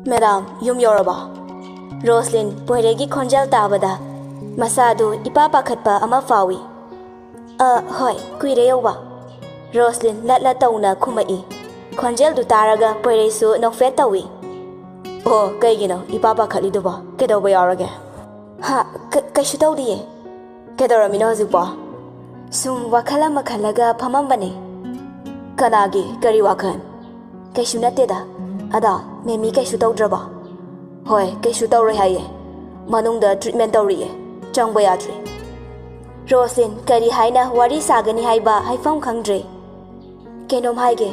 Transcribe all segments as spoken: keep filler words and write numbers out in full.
Madam, ꯌꯨꯝ ꯌꯧꯔꯕꯣ? Roslin ꯄꯣꯏꯔꯩꯒꯤ ꯈꯣꯟꯖꯦꯜ ꯇꯥꯕꯗ ꯃꯁꯥꯗꯨ ꯏꯄꯥ ꯄꯥꯈꯠꯄ ꯑꯃ ꯐꯥꯎꯏ꯫ "ꯑ, ꯍꯣꯏ, ꯀꯨꯏꯔꯦ ꯌꯧꯕ꯫" ꯔꯣꯁꯂꯤꯟ ꯂꯠ ꯂꯠ ꯇꯧꯅ ꯈꯨꯝꯃꯛꯏ꯫ ꯈꯣꯟꯖꯦꯜꯗꯨ ꯇꯥꯔꯒ ꯄꯣꯏꯔꯩꯁꯨ ꯅꯣꯛꯐꯦꯠ ꯇꯧꯏ꯫ "ꯑꯣ, ꯀꯩꯒꯤꯅꯣ ꯏꯄꯥ ꯄꯥꯈꯠꯂꯤꯗꯨꯕꯣ? ꯀꯩꯗꯧꯕ ꯌꯥꯎꯔꯒꯦ?" "ꯍꯥ, ꯀ-, ꯀꯩꯁꯨ ꯇꯧꯗꯤꯌꯦ꯫" "ꯀꯩꯗꯧꯔꯝꯃꯤꯅꯣ ꯍꯧꯖꯤꯛꯄꯣ?" "ꯁꯨꯝ ꯋꯥꯈꯜ ꯑꯃ ꯈꯜꯂꯒ ꯐꯝꯃꯝꯕꯅꯦ꯫" "ꯀꯅꯥꯒꯤ? ꯀꯔꯤ ꯋꯥꯈꯜ?" "ꯀꯩꯁꯨ ꯅꯠꯇꯦꯗ꯫ ꯑꯗꯣ, ꯃꯦꯃꯤ ꯀꯩꯁꯨ ꯇꯧꯗ꯭ꯔꯕꯣ?" "ꯍꯣꯏ, ꯀꯩꯁꯨ ꯇꯧꯔꯣꯏ ꯍꯥꯏꯌꯦ꯫ ꯃꯅꯨꯡꯗ ꯇ꯭ꯔꯤꯠꯃꯦꯟ ꯇꯧꯔꯤꯌꯦ꯫ ꯆꯪꯕ ꯌꯥꯗ꯭ꯔꯤ꯫" ꯔꯣꯁꯂꯤꯟ ꯀꯔꯤ ꯍꯥꯏꯅ ꯋꯥꯔꯤ ꯁꯥꯒꯅꯤ ꯍꯥꯏꯕ ꯍꯥꯏꯐꯝ ꯈꯪꯗ꯭ꯔꯦ꯫ "ꯀꯩꯅꯣꯝ ꯍꯥꯏꯒꯦ꯫"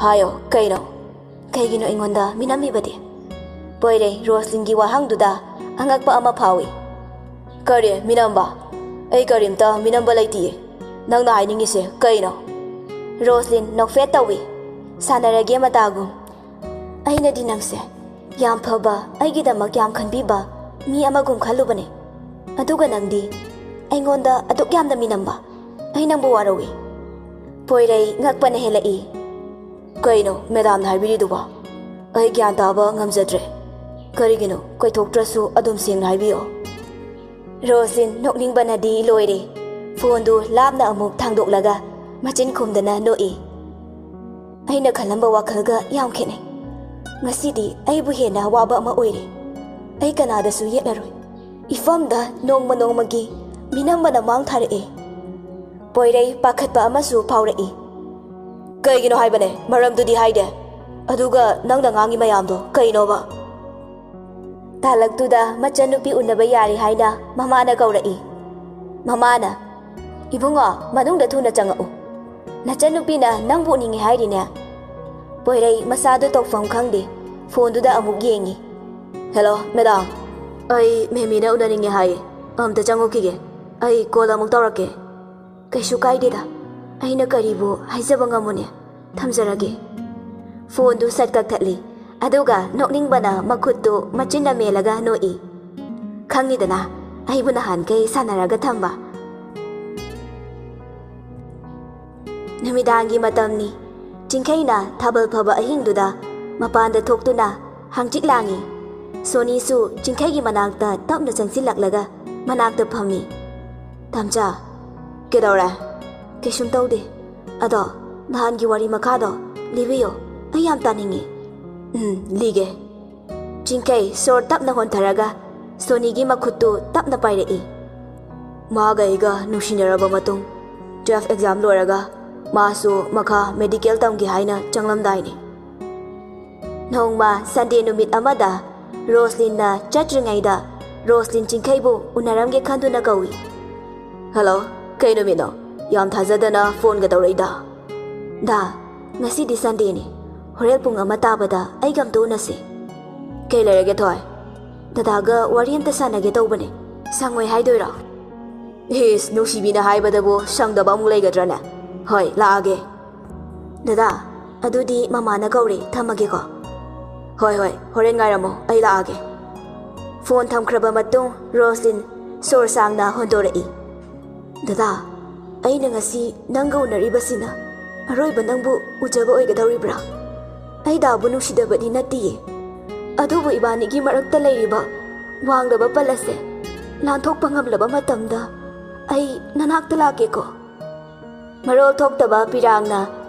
"ꯍꯥꯏꯌꯣ, ꯀꯩꯅꯣ?" "ꯀꯩꯒꯤꯅꯣ ꯑꯩꯉꯣꯟꯗ ꯃꯤꯅꯝꯃꯤꯕꯗꯤ?" ꯄꯣꯏꯔꯩ ꯔꯣꯁꯂꯤꯟꯒꯤ ꯋꯥꯍꯪꯗꯨꯗ ꯑꯉꯛꯄ ꯑꯃ ꯐꯥꯎꯏ꯫ "ꯀꯔꯤ ꯃꯤꯅꯝꯕ? ꯑꯩ ꯀꯔꯤꯝꯇ ꯃꯤꯅꯝꯕ ꯂꯩꯇꯤꯌꯦ꯫ ꯅꯪꯅ ꯍꯥꯏꯅꯤꯡꯉꯤꯁꯦ ꯀꯩꯅꯣ?" ꯔꯣꯁꯂꯤꯟ ꯅꯣꯛꯐꯦꯠ ꯇꯧꯏ꯫ "ꯁꯥꯟꯅꯔꯒꯦ ꯃꯇꯥꯒꯨꯝ꯫ ꯑꯩꯅꯗꯤ ꯅꯪꯁꯦ ꯌꯥꯝ ꯐꯕ, ꯑꯩꯒꯤꯗꯃꯛ ꯌꯥꯝ ꯈꯟꯕꯤꯕ ꯃꯤ ꯑꯃꯒꯨꯝ ꯈꯜꯂꯨꯕꯅꯦ꯫ ꯑꯗꯨꯒ ꯅꯪꯗꯤ ꯑꯩꯉꯣꯟꯗ ꯑꯗꯨꯛ ꯌꯥꯝꯅ ꯃꯤꯅꯝꯕ꯫ ꯑꯩ ꯅꯪꯕꯨ ꯋꯥꯔꯧꯏ꯫" ꯄꯣꯏꯔꯩ ꯉꯛꯄꯅ ꯍꯦꯜꯂꯛꯏ꯫ "ꯀꯩꯅꯣ ꯃꯦꯗꯥꯝꯅ ꯍꯥꯏꯕꯤꯔꯤꯗꯨꯕꯣ? ꯑꯩ ꯒ꯭ꯌꯥꯟ ꯇꯥꯕ ꯉꯝꯖꯗ꯭ꯔꯦ꯫ ꯀꯔꯤꯒꯤꯅꯣ? ꯀꯣꯏꯊꯣꯛꯇ꯭ꯔꯁꯨ ꯑꯗꯨꯝ ꯁꯦꯡꯅ ꯍꯥꯏꯕꯤꯌꯣ꯫" ꯔꯣꯁꯂꯤꯟ ꯅꯣꯛꯅꯤꯡꯕꯅꯗꯤ ꯂꯣꯏꯔꯦ꯫ ꯐꯣꯟꯗꯨ ꯂꯥꯞꯅ ꯑꯃꯨꯛ ꯊꯥꯡꯗꯣꯛꯂꯒ ꯃꯆꯤꯟ ꯈꯨꯝꯗꯅ ꯅꯣꯛꯏ꯫ "ꯑꯩꯅ ꯈꯜꯂꯝꯕ ꯋꯥꯈꯜꯒ ꯌꯥꯝ ꯈꯦꯠꯅꯩ꯫ ꯉꯁꯤꯗꯤ ꯑꯩꯕꯨ ꯍꯦꯟꯅ ꯑꯋꯥꯕ ꯑꯃ ꯑꯣꯏꯔꯦ꯫ ꯑꯩ ꯀꯅꯥꯗꯁꯨ ꯌꯦꯠꯂꯔꯣꯏ꯫ ꯏꯐꯝꯗ ꯅꯣꯡꯃ ꯅꯣꯡꯃꯒꯤ ꯃꯤꯅꯝꯕꯅ ꯃꯥꯡ ꯊꯥꯔꯛꯑꯦ꯫" ꯄꯣꯏꯔꯩ ꯄꯥꯈꯠꯄ ꯑꯃꯁꯨ ꯐꯥꯎꯔꯛꯏ꯫ "ꯀꯩꯒꯤꯅꯣ ꯍꯥꯏꯕꯅꯦ? ꯃꯔꯝꯗꯨꯗꯤ ꯍꯥꯏꯗꯦ꯫ ꯑꯗꯨꯒ ꯅꯪꯅ ꯉꯥꯡꯉꯤ ꯃꯌꯥꯝꯗꯣ ꯀꯩꯅꯣꯕ?" ꯇꯥꯂꯛꯇꯨꯗ ꯃꯆꯟꯅꯨꯄꯤ ꯎꯅꯕ ꯌꯥꯔꯦ ꯍꯥꯏꯅ ꯃꯃꯥꯅ ꯀꯧꯔꯛꯏ꯫ ꯃꯃꯥꯅ, "ꯏꯕꯨꯡꯉꯣ, ꯃꯅꯨꯡꯗ ꯊꯨꯅ ꯆꯪꯉꯛꯎ꯫ ꯅꯆꯟꯅꯨꯄꯤꯅ ꯅꯪꯕꯨ ꯎꯅꯤꯡꯉꯦ ꯍꯥꯏꯔꯤꯅꯦ꯫" ꯄꯣꯏꯔꯩ ꯃꯁꯥꯗꯨ ꯇꯧꯐꯝ ꯈꯪꯗꯦ꯫ ꯐꯣꯟꯗꯨꯗ ꯑꯃꯨꯛ ꯌꯦꯡꯉꯤ꯫ "Hello, madam. ꯑꯩ ꯃꯦꯃꯤꯅ ꯎꯅꯅꯤꯡꯉꯦ ꯍꯥꯏꯌꯦ꯫ ꯑꯝꯇ ꯆꯪꯉꯨꯈꯤꯒꯦ꯫ ꯑꯩ ꯀꯣꯜ ꯑꯃꯨꯛ ꯇꯧꯔꯛꯀꯦ꯫" "ꯀꯩꯁꯨ ꯀꯥꯏꯗꯦꯗ꯫ ꯑꯩꯅ ꯀꯔꯤꯕꯨ ꯍꯥꯏꯖꯕ ꯉꯝꯃꯨꯅꯤ? ꯊꯝꯖꯔꯒꯦ꯫" ꯐꯣꯟꯗꯨ ꯁꯠ ꯀꯛꯊꯠꯂꯤ꯫ ꯑꯗꯨꯒ ꯅꯣꯛꯅꯤꯡꯕꯅ ꯃꯈꯨꯠꯇꯨ ꯃꯆꯤꯟꯅ ꯃꯦꯜꯂꯒ ꯅꯣꯛꯏ꯫ "ꯈꯪꯉꯤꯗꯅ, ꯑꯩꯕꯨ ꯅꯍꯥꯟꯈꯩ ꯁꯥꯟꯅꯔꯒ ꯊꯝꯕ꯫" ꯅꯨꯃꯤꯗꯥꯡꯒꯤ ꯃꯇꯝꯅꯤ꯫ ꯆꯤꯡꯈꯩꯅ ꯊꯥꯕꯜ ꯐꯕ ꯑꯍꯤꯡꯗꯨꯗ ꯃꯄꯥꯟꯗ ꯊꯣꯛꯇꯨꯅ ꯍꯪꯆꯤꯠ ꯂꯥꯡꯉꯤ꯫ ꯁꯣꯅꯤꯁꯨ ꯆꯤꯡꯈꯩꯒꯤ ꯃꯅꯥꯛꯇ ꯇꯞꯅ ꯆꯪꯁꯤꯜꯂꯛꯂꯒ ꯃꯅꯥꯛꯇ ꯐꯝꯃꯤ꯫ "ꯇꯝꯆꯥ, ꯀꯩꯗꯧꯔꯦ?" "ꯀꯩꯁꯨꯝ ꯇꯧꯗꯦ꯫ ꯑꯗꯣ ꯅꯍꯥꯟꯒꯤ ꯋꯥꯔꯤ ꯃꯈꯥꯗꯣ ꯂꯤꯕꯤꯌꯣ, ꯑꯩ ꯌꯥꯝ ꯇꯥꯅꯤꯡꯉꯤ꯫" "ꯎꯝ, ꯂꯤꯒꯦ꯫" ꯆꯤꯡꯈꯩ ꯁꯣꯔ ꯇꯞꯅ ꯍꯣꯟꯊꯔꯒ ꯁꯣꯅꯤꯒꯤ ꯃꯈꯨꯠꯇꯨ ꯇꯞꯅ ꯄꯥꯏꯔꯛꯏ꯫ "ꯃꯥꯒ ꯑꯩꯒ ꯅꯨꯡꯁꯤꯅꯔꯕ ꯃꯇꯨꯡ, ꯇꯨꯋꯦꯜꯐ ꯑꯦꯛꯖꯥꯝ ꯂꯣꯏꯔꯒ ꯃꯥꯁꯨ ꯃꯈꯥ ꯃꯦꯗꯤꯀꯦꯜ ꯇꯝꯒꯦ ꯍꯥꯏꯅ ꯆꯪꯂꯝꯗꯥꯏꯅꯤ꯫" ꯅꯣꯡꯃ ꯁꯟꯗꯦ ꯅꯨꯃꯤꯠ ꯑꯃꯗ ꯔꯣꯁꯂꯤꯟꯅ ꯆꯠꯇ꯭ꯔꯤꯉꯩꯗ ꯔꯣꯁꯂꯤꯟ ꯆꯤꯡꯈꯩꯕꯨ ꯎꯅꯔꯝꯒꯦ ꯈꯟꯗꯨꯅ ꯀꯧꯏ꯫ "ꯍꯜꯂꯣ, ꯀꯩ ꯅꯨꯃꯤꯠꯅꯣ? ꯌꯥꯝ ꯊꯥꯖꯗꯅ ꯐꯣꯟꯒ ꯇꯧꯔꯛꯏꯗ꯫" "ꯗꯥ, ꯉꯁꯤꯗꯤ ꯁꯟꯗꯦꯅꯤ꯫ ꯍꯣꯔꯦꯟ ꯄꯨꯡ ꯑꯃ ꯇꯥꯕꯗ ꯑꯩꯒ ꯑꯝꯇ ꯎꯅꯁꯤ꯫" "ꯀꯩ ꯂꯩꯔꯒꯦ ꯊꯣꯏ?" "ꯗꯗꯥꯒ ꯋꯥꯔꯤ ꯑꯝꯇ ꯁꯥꯟꯅꯒꯦ ꯇꯧꯕꯅꯦ꯫ ꯁꯪꯉꯣꯏ ꯍꯥꯏꯗꯣꯏꯔꯣ?" "ꯏꯁ, ꯅꯨꯡꯁꯤꯕꯤꯅ ꯍꯥꯏꯕꯗꯕꯨ ꯁꯪꯗꯕ ꯑꯃꯨꯛ ꯂꯩꯒꯗ꯭ꯔꯅꯦ? ꯍꯣꯏ, ꯂꯥꯛꯑꯒꯦ꯫" "ꯗꯗꯥ, ꯑꯗꯨꯗꯤ ꯃꯃꯥꯅ ꯀꯧꯔꯦ, ꯊꯝꯃꯒꯦꯀꯣ꯫" "ꯍꯣꯏ, ꯍꯣꯏ, ꯍꯣꯔꯦꯟ ꯉꯥꯏꯔꯝꯃꯣ, ꯑꯩ ꯂꯥꯛꯑꯒꯦ꯫" ꯐꯣꯟ ꯊꯝꯈ꯭ꯔꯕ ꯃꯇꯨꯡ ꯔꯣꯁꯂꯤꯟ ꯁꯣꯔ ꯁꯥꯡꯅ ꯍꯣꯟꯗꯣꯔꯛꯏ꯫ "ꯗꯗꯥ, ꯑꯩꯅ ꯉꯁꯤ ꯅꯪꯒ ꯎꯅꯔꯤꯕꯁꯤꯅ ꯑꯔꯣꯏꯕ ꯅꯪꯕꯨ ꯎꯖꯕ ꯑꯣꯏꯒꯗꯧꯔꯤꯕ꯭ꯔꯥ? ꯑꯩ ꯗꯥꯕꯨ ꯅꯨꯡꯁꯤꯗꯕꯗꯤ ꯅꯠꯇꯤꯌꯦ꯫ ꯑꯗꯨꯕꯨ ꯏꯕꯥꯅꯤꯒꯤ ꯃꯔꯛꯇ ꯂꯩꯔꯤꯕ ꯋꯥꯡꯂꯕ ꯄꯜ ꯑꯁꯦ ꯂꯥꯟꯊꯣꯛꯄ ꯉꯝꯂꯕ ꯃꯇꯝꯗ ꯑꯩ ꯅꯅꯥꯛꯇ ꯂꯥꯛꯀꯦꯀꯣ꯫" ꯃꯔꯣꯜ ꯊꯣꯛꯇꯕ ꯄꯤꯔꯥꯡꯅ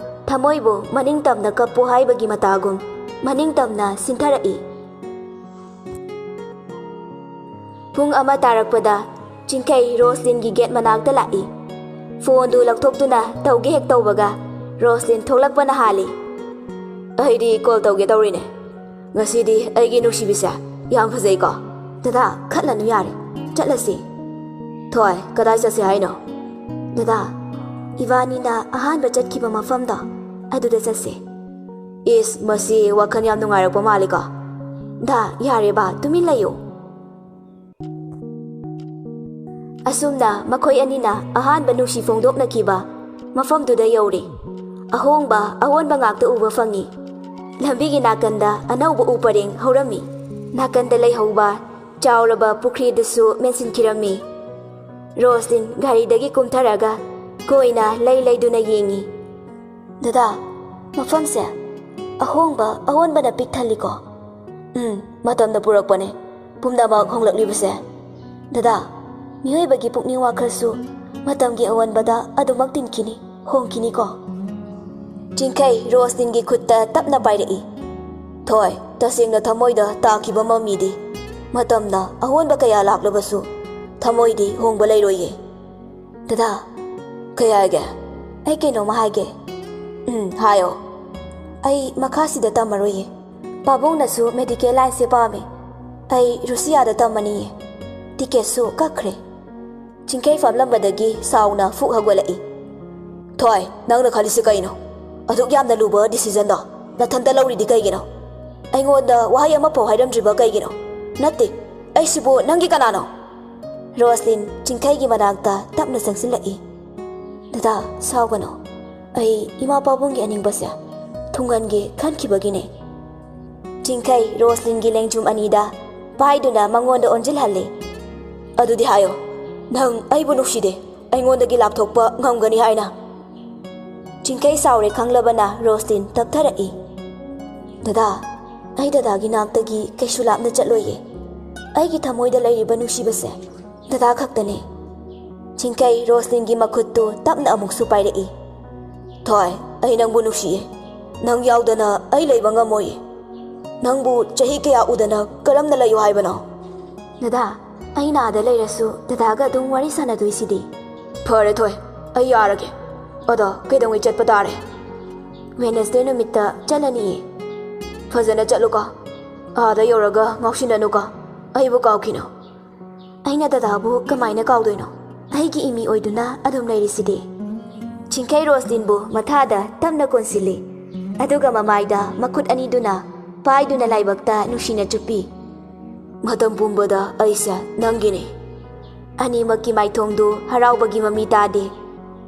ꯊꯃꯣꯏꯕꯨ ꯃꯅꯤꯡ ꯇꯝꯅ ꯀꯞꯄꯨ ꯍꯥꯏꯕꯒꯤ ꯃꯇꯥꯒꯨꯝ ꯃꯅꯤꯡ ꯇꯝꯅ ꯁꯤꯟꯊꯔꯛꯏ꯫ ꯄꯨꯡ ꯑꯃ ꯇꯥꯔꯛꯄꯗ ꯆꯤꯡꯈꯩ ꯔꯣꯁꯂꯤꯟꯒꯤ ꯒꯦꯠ ꯃꯅꯥꯛꯇ ꯂꯥꯛꯏ꯫ ꯐꯣꯟꯗꯨ ꯂꯧꯊꯣꯛꯇꯨꯅ ꯇꯧꯒꯦ ꯍꯦꯛ ꯇꯧꯕꯒ ꯔꯣꯁꯂꯤꯟ ꯊꯣꯛꯂꯛꯄꯅ ꯍꯥꯜꯂꯤ꯫ "ꯑꯩꯗꯤ ꯀꯣꯜ ꯇꯧꯒꯦ ꯇꯧꯔꯤꯅꯦ꯫ ꯉꯁꯤꯗꯤ ꯑꯩꯒꯤ ꯅꯨꯡꯁꯤꯕꯤꯁꯦ ꯌꯥꯝ ꯐꯖꯩꯀꯣ꯫" "ꯗꯗꯥ, ꯈꯠꯂꯅꯨ ꯌꯥꯔꯦ, ꯆꯠꯂꯁꯤ꯫" "ꯊꯣꯏ, ꯀꯗꯥꯏ ꯆꯠꯁꯦ ꯍꯥꯏꯅꯣ?" "ꯗꯗꯥ, ꯏꯕꯥꯅꯤꯅ ꯑꯍꯥꯟꯕ ꯆꯠꯈꯤꯕ ꯃꯐꯝꯗꯣ, ꯑꯗꯨꯗ ꯆꯠꯁꯦ꯫" "ꯏꯁ, ꯃꯁꯤ ꯋꯥꯈꯜ ꯌꯥꯝ ꯅꯨꯡꯉꯥꯏꯔꯛꯄ ꯃꯥꯜꯂꯤꯀꯣ꯫" "ꯗꯥ, ꯌꯥꯔꯦ ꯕꯥ, ꯇꯨꯃꯤꯟ ꯂꯩꯌꯨ꯫" ꯑꯁꯨꯝꯅ ꯃꯈꯣꯏ ꯑꯅꯤꯅ ꯑꯍꯥꯟꯕ ꯅꯨꯡꯁꯤ ꯐꯣꯡꯗꯣꯛꯅꯈꯤꯕ ꯃꯐꯝꯗꯨꯗ ꯌꯧꯔꯦ꯫ ꯑꯍꯣꯡꯕ ꯑꯑꯣꯟꯕ ꯉꯥꯛꯇ ꯎꯕ ꯐꯪꯉꯤ꯫ ꯂꯝꯕꯤꯒꯤ ꯅꯥꯀꯟꯗ ꯑꯅꯧꯕ ꯎ ꯄꯔꯦꯡ ꯍꯧꯔꯝꯃꯤ꯫ ꯅꯥꯀꯟꯗ ꯂꯩꯍꯧꯕ ꯆꯥꯎꯔꯕ ꯄꯨꯈ꯭ꯔꯤꯗꯨꯁꯨ ꯃꯦꯟꯁꯤꯟꯈꯤꯔꯝꯃꯤ꯫ ꯔꯣꯁꯂꯤꯟ ꯒꯥꯔꯤꯗꯒꯤ ꯀꯨꯝꯊꯔꯒ ꯀꯣꯏꯅ ꯂꯩ ꯂꯩꯗꯨꯅ ꯌꯦꯡꯉꯤ꯫ "ꯗꯗꯥ, ꯃꯐꯝꯁꯦ ꯑꯍꯣꯡꯕ ꯑꯑꯣꯟꯕꯅ ꯄꯤꯛ ꯊꯜꯂꯤꯀꯣ꯫ ꯎꯝ, ꯃꯇꯝꯅ ꯄꯨꯔꯛꯄꯅꯦ ꯄꯨꯝꯅꯃꯛ ꯍꯣꯡꯂꯛꯂꯤꯕꯁꯦ꯫ ꯗꯗꯥ, ꯃꯤꯑꯣꯏꯕꯒꯤ ꯄꯨꯛꯅꯤꯡ ꯋꯥꯈꯜꯁꯨ ꯃꯇꯝꯒꯤ ꯑꯑꯣꯟꯕꯗ ꯑꯗꯨꯃꯛ ꯇꯤꯟꯈꯤꯅꯤ, ꯍꯣꯡꯈꯤꯅꯤꯀꯣ꯫ ꯆꯤꯡꯈꯩ ꯔꯣꯁꯂꯤꯟꯒꯤ ꯈꯨꯠꯇ ꯇꯞꯅ ꯄꯥꯏꯔꯛꯏ꯫ ꯊꯣꯏ, ꯇꯁꯦꯡꯅ ꯊꯃꯣꯏꯗ ꯇꯥꯈꯤꯕ ꯃꯃꯤꯗꯤ꯫ ꯃꯇꯝꯅ ꯑꯍꯣꯟꯕ ꯀꯌꯥ ꯂꯥꯛꯂꯕꯁꯨ ꯊꯃꯣꯏꯗꯤ ꯍꯣꯡꯕ ꯂꯩꯔꯣꯏꯌꯦ꯫ ꯗꯗꯥ, ꯀꯩ ꯍꯥꯏꯒꯦ? ꯑꯩ ꯀꯩꯅꯣꯝꯃ ꯍꯥꯏꯒꯦ꯫ ꯎꯝ, ꯍꯥꯏꯌꯣ꯫ ꯑꯩ ꯃꯈꯥꯁꯤꯗ ꯇꯝꯃꯔꯣꯏꯌꯦ꯫ ꯄꯥꯕꯨꯡꯅꯁꯨ ꯃꯦꯗꯤꯀꯦꯜ ꯂꯥꯏꯟꯁꯦ ꯄꯥꯝꯃꯦ꯫ ꯑꯩ ꯔꯨꯁꯤꯌꯥꯗ ꯇꯝꯃꯅꯤꯌꯦ꯫ ꯇꯤꯀꯦꯠꯁꯨ ꯀꯛꯈ꯭ꯔꯦ꯫ ꯆꯤꯡꯈꯩ ꯐꯝꯂꯝꯕꯗꯒꯤ ꯁꯥꯎꯅ ꯐꯨꯛ ꯍꯧꯒꯠꯂꯛꯏ꯫ ꯊꯣꯏ, ꯅꯪꯅ ꯈꯜꯂꯤꯁꯤ ꯀꯩꯅꯣ? ꯑꯗꯨꯛ ꯌꯥꯝꯅ ꯂꯨꯕ ꯗꯤꯁꯤꯖꯟꯗꯣ ꯅꯊꯟꯇ ꯂꯧꯔꯤꯗꯤ ꯀꯩꯒꯤꯅꯣ? ꯑꯩꯉꯣꯟꯗ ꯋꯥꯍꯩ ꯑꯃꯐꯥꯎ ꯍꯥꯏꯔꯝꯗ꯭ꯔꯤꯕ ꯀꯩꯒꯤꯅꯣ? ꯅꯠꯇꯦ, ꯑꯩꯁꯤꯕꯨ ꯅꯪꯒꯤ ꯀꯅꯥꯅꯣ? ꯔꯣꯁꯂꯤꯟ ꯆꯤꯡꯈꯩꯒꯤ ꯃꯅꯥꯛꯇ ꯇꯞꯅ ꯆꯪꯁꯤꯜꯂꯛꯏ꯫ ꯗꯗꯥ, ꯁꯥꯎꯒꯅꯨ꯫ ꯑꯩ ꯏꯃꯥ ꯄꯥꯕꯨꯡꯒꯤ ꯑꯅꯤꯡꯕꯁꯦ ꯊꯨꯡꯍꯟꯒꯦ ꯈꯟꯈꯤꯕꯒꯤꯅꯦ꯫ ꯆꯤꯡꯈꯩ ꯔꯣꯁꯂꯤꯟꯒꯤ ꯂꯦꯡꯖꯨꯝ ꯑꯅꯤꯗ ꯄꯥꯏꯗꯨꯅ ꯃꯉꯣꯟꯗ ꯑꯣꯟꯁꯤꯜꯍꯜꯂꯤ꯫ ꯑꯗꯨꯗꯤ ꯍꯥꯏꯌꯣ, ꯅꯪ ꯑꯩꯕꯨ ꯅꯨꯡꯁꯤꯗꯦ, ꯑꯩꯉꯣꯟꯗꯒꯤ ꯂꯥꯞꯊꯣꯛꯄ ꯉꯝꯒꯅꯤ ꯍꯥꯏꯅ? ꯆꯤꯡꯈꯩ ꯁꯥꯎꯔꯦ ꯈꯪꯂꯕꯅ ꯔꯣꯁꯂꯤꯟ ꯇꯞꯊꯔꯛꯏ꯫ ꯗꯗꯥ, ꯑꯩ ꯗꯗꯥꯒꯤ ꯅꯥꯛꯇꯒꯤ ꯀꯩꯁꯨ ꯂꯥꯞꯅ ꯆꯠꯂꯣꯏꯌꯦ꯫ ꯑꯩꯒꯤ ꯊꯃꯣꯏꯗ ꯂꯩꯔꯤꯕ ꯅꯨꯡꯁꯤꯕꯁꯦ ꯗꯗꯥ ꯈꯛꯇꯅꯦ꯫ ꯆꯤꯡꯈꯩ ꯔꯣꯁꯂꯤꯟꯒꯤ ꯃꯈꯨꯠꯇꯨ ꯇꯞꯅ ꯑꯃꯨꯛꯁꯨ ꯄꯥꯏꯔꯛꯏ꯫ ꯊꯣꯏ, ꯑꯩ ꯅꯪꯕꯨ ꯅꯨꯡꯁꯤꯌꯦ꯫ ꯅꯪ ꯌꯥꯎꯗꯅ ꯑꯩ ꯂꯩꯕ ꯉꯝꯃꯣꯏꯌꯦ꯫ ꯅꯪꯕꯨ ꯆꯍꯤ ꯀꯌꯥ ꯎꯗꯅ ꯀꯔꯝꯅ ꯂꯩꯌꯨ ꯍꯥꯏꯕꯅꯣ? ꯗꯗꯥ, ꯑꯩꯅ ꯑꯥꯗ ꯂꯩꯔꯁꯨ ꯗꯗꯥꯒ ꯑꯗꯨꯝ ꯋꯥꯔꯤ ꯁꯥꯟꯅꯗꯣꯏꯁꯤꯗꯤ꯫ ꯐꯔꯦ ꯊꯣꯏ, ꯑꯩ ꯌꯥꯔꯒꯦ꯫ ꯑꯗꯣ ꯀꯩꯗꯧꯉꯩ ꯆꯠꯄ ꯇꯥꯔꯦ? ꯋꯦꯅꯁꯗꯦ ꯅꯨꯃꯤꯠꯇ ꯆꯠꯂꯅꯤꯌꯦ꯫ ꯐꯖꯅ ꯆꯠꯂꯨꯀꯣ꯫ ꯑꯥꯗ ꯌꯧꯔꯒ ꯉꯥꯎꯁꯤꯟꯅꯅꯨꯀꯣ꯫ ꯑꯩꯕꯨ ꯀꯥꯎꯈꯤꯅꯨ꯫ ꯑꯩꯅ ꯗꯗꯥꯕꯨ ꯀꯃꯥꯏꯅ ꯀꯥꯎꯗꯣꯏꯅꯣ? ꯑꯩꯒꯤ ꯏꯃꯤ ꯑꯣꯏꯗꯨꯅ ꯑꯗꯨꯝ ꯂꯩꯔꯤꯁꯤꯗꯤ꯫ ꯆꯤꯡꯈꯩ ꯔꯣꯁꯂꯤꯟꯕꯨ ꯃꯊꯥꯗ ꯇꯞꯅ ꯀꯣꯟꯁꯤꯜꯂꯤ, ꯑꯗꯨꯒ ꯃꯃꯥꯏꯗ ꯃꯈꯨꯠ ꯑꯅꯤꯗꯨꯅ ꯄꯥꯏꯗꯨꯅ ꯂꯥꯏꯕꯛꯇ ꯅꯨꯡꯁꯤꯅ ꯆꯨꯞꯄꯤ꯫ ꯃꯇꯝ ꯄꯨꯝꯕꯗ ꯑꯩꯁꯦ ꯅꯪꯒꯤꯅꯤ꯫ ꯑꯅꯤꯃꯛꯀꯤ ꯃꯥꯏꯊꯣꯡꯗꯨ ꯍꯔꯥꯎꯕꯒꯤ ꯃꯃꯤ ꯇꯥꯗꯦ꯫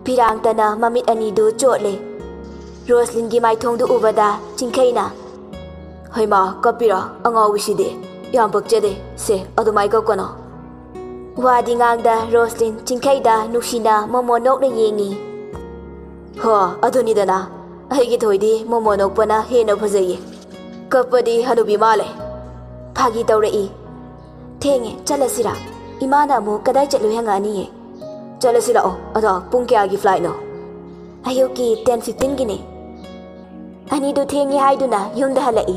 ꯐꯤꯔꯥꯡꯇꯅ ꯃꯃꯤꯠ ꯑꯅꯤꯗꯨ ꯆꯣꯠꯂꯦ꯫ ꯔꯣꯁꯂꯤꯟꯒꯤ ꯃꯥꯏꯊꯣꯡꯗꯨ ꯎꯕꯗ ꯆꯤꯡꯈꯩꯅ, "ꯍꯩꯃꯥ, ꯀꯞꯄꯤꯔꯣ? ꯑꯉꯥꯎꯕꯤꯁꯤꯗꯤ꯫ ꯌꯥꯝ ꯄꯛꯆꯗꯦ꯫ ꯁꯦ, ꯑꯗꯨꯃꯥꯏ ꯀꯞꯀꯅꯣ꯫" ꯋꯥꯗꯤ ꯉꯥꯡꯗ ꯔꯣꯁꯂꯤꯟ ꯆꯤꯡꯈꯩꯗ ꯅꯨꯡꯁꯤꯅ ꯃꯣꯃꯣ ꯅꯣꯛꯅ ꯌꯦꯡꯉꯤ꯫ "ꯍꯣ, ꯑꯗꯨꯅꯤꯗꯅ꯫ ꯑꯩꯒꯤ ꯊꯣꯏꯗꯤ ꯃꯣꯃꯣ ꯅꯣꯛꯄꯅ ꯍꯦꯟꯅ ꯐꯖꯩꯌꯦ꯫ ꯀꯞꯄꯗꯤ ꯍꯅꯨꯕꯤ ꯃꯥꯜꯂꯦ꯫ ꯐꯥꯒꯤ ꯇꯧꯔꯛꯏ꯫ "ꯊꯦꯡꯉꯦ, ꯆꯠꯂꯁꯤꯔꯥ? ꯏꯃꯥꯅ ꯑꯃꯨꯛ ꯀꯗꯥꯏ ꯆꯠꯂꯨꯏ ꯍꯪꯉꯛꯑꯅꯤꯌꯦ꯫ ꯆꯠꯂꯁꯤ ꯂꯥꯛꯑꯣ꯫ ꯑꯗꯣ ꯄꯨꯡ ꯀꯌꯥꯒꯤ flightꯅꯣ?" "ꯑꯌꯨꯛꯀꯤ ten fifteenꯒꯤꯅꯦ꯫" ꯑꯅꯤꯗꯨ ꯊꯦꯡꯉꯦ ꯍꯥꯏꯗꯨꯅ ꯌꯨꯝꯗ ꯍꯜꯂꯛꯏ꯫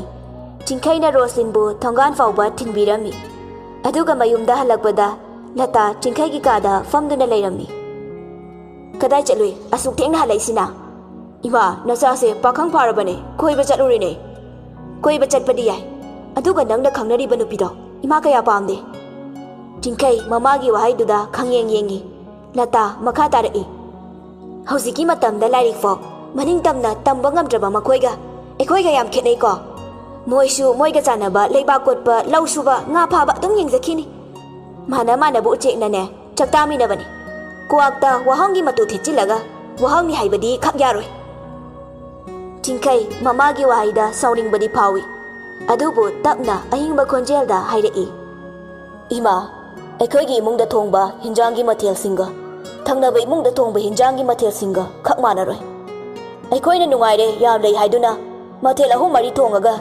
ꯆꯤꯡꯈꯩꯅ ꯔꯣꯁꯂꯤꯟꯕꯨ ꯊꯣꯡꯒꯥꯟ ꯐꯥꯎꯕ ꯊꯤꯟꯕꯤꯔꯝꯃꯤ꯫ ꯑꯗꯨꯒ ꯃꯌꯨꯝꯗ ꯍꯜꯂꯛꯄꯗ ꯂꯇꯥ ꯆꯤꯡꯈꯩꯒꯤ ꯀꯥꯗ ꯐꯝꯗꯨꯅ ꯂꯩꯔꯝꯃꯤ꯫ "ꯀꯗꯥꯏ ꯆꯠꯂꯨꯏ? ꯑꯁꯨꯛ ꯊꯦꯡꯅ ꯍꯜꯂꯛꯏꯁꯤꯅ?" "ꯏꯃꯥ, ꯅꯆꯥꯁꯦ ꯄꯥꯈꯪ ꯐꯥꯔꯕꯅꯦ, ꯀꯣꯏꯕ ꯆꯠꯂꯨꯔꯤꯅꯦ꯫" "ꯀꯣꯏꯕ ꯆꯠꯄꯗꯤ ꯌꯥꯏ, ꯑꯗꯨꯒ ꯅꯪꯅ ꯈꯪꯅꯔꯤꯕ ꯅꯨꯄꯤꯗꯣ ꯏꯃꯥ ꯀꯌꯥ ꯄꯥꯝꯗꯦ꯫" ꯆꯤꯡꯈꯩ ꯃꯃꯥꯒꯤ ꯋꯥꯍꯩꯗꯨꯗ ꯈꯪꯌꯦꯡ ꯌꯦꯡꯉꯤ꯫ ꯂꯇꯥ ꯃꯈꯥ ꯇꯥꯔꯛꯏ꯫ "ꯍꯧꯖꯤꯛꯀꯤ ꯃꯇꯝꯗ ꯂꯥꯏꯔꯤꯛ ꯐꯥꯎ ꯃꯅꯤꯡ ꯇꯝꯅ ꯇꯝꯕ ꯉꯝꯗ꯭ꯔꯕ ꯃꯈꯣꯏꯒ ꯑꯩꯈꯣꯏꯒ ꯌꯥꯝ ꯈꯦꯠꯅꯩꯀꯣ꯫ ꯃꯣꯏꯁꯨ ꯃꯣꯏꯒ ꯆꯥꯟꯅꯕ ꯂꯩꯕꯥꯛ ꯀꯣꯠꯄ, ꯂꯧ ꯁꯨꯕ, ꯉꯥ ꯐꯥꯕ ꯑꯗꯨꯝ ꯌꯦꯡꯖꯈꯤꯅꯤ꯫ ꯃꯥꯟꯅ ꯃꯥꯟꯅꯕ ꯎꯆꯦꯛꯅꯅꯦ ꯆꯥꯛꯇꯥꯃꯤꯟꯅꯕꯅꯤ꯫ ꯀ꯭ꯋꯥꯛꯇ ꯋꯥꯍꯪꯒꯤ ꯃꯇꯨ ꯊꯦꯠꯆꯤꯜꯂꯒ ꯋꯥꯍꯪꯅꯤ ꯍꯥꯏꯕꯗꯤ ꯈꯪ ꯌꯥꯔꯣꯏ꯫" ꯆꯤꯡꯈꯩ ꯃꯃꯥꯒꯤ ꯋꯥꯍꯩꯗ ꯁꯥꯎꯅꯤꯡꯕꯗꯤ ꯐꯥꯎꯏ, ꯑꯗꯨꯕꯨ ꯇꯞꯅ ꯑꯏꯪꯕ ꯈꯣꯟꯖꯦꯜꯗ ꯍꯥꯏꯔꯛꯏ꯫ "ꯏꯃꯥ, ꯑꯩꯈꯣꯏꯒꯤ ꯏꯃꯨꯡꯗ ꯊꯣꯡꯕ ꯍꯤꯟꯖꯥꯡꯒꯤ ꯃꯊꯦꯜꯁꯤꯡꯒ ꯊꯪꯅꯕ ꯏꯃꯨꯡꯗ ꯊꯣꯡꯕ ꯍꯤꯟꯖꯥꯡꯒꯤ ꯃꯊꯦꯜꯁꯤꯡꯒ ꯈꯛ ꯃꯥꯟꯅꯔꯣꯏ꯫ ꯑꯩꯈꯣꯏꯅ ꯅꯨꯡꯉꯥꯏꯔꯦ, ꯌꯥꯝ ꯂꯩ ꯍꯥꯏꯗꯨꯅ ꯃꯊꯦꯜ ꯑꯍꯨꯝ ꯃꯔꯤ ꯊꯣꯡꯉꯒ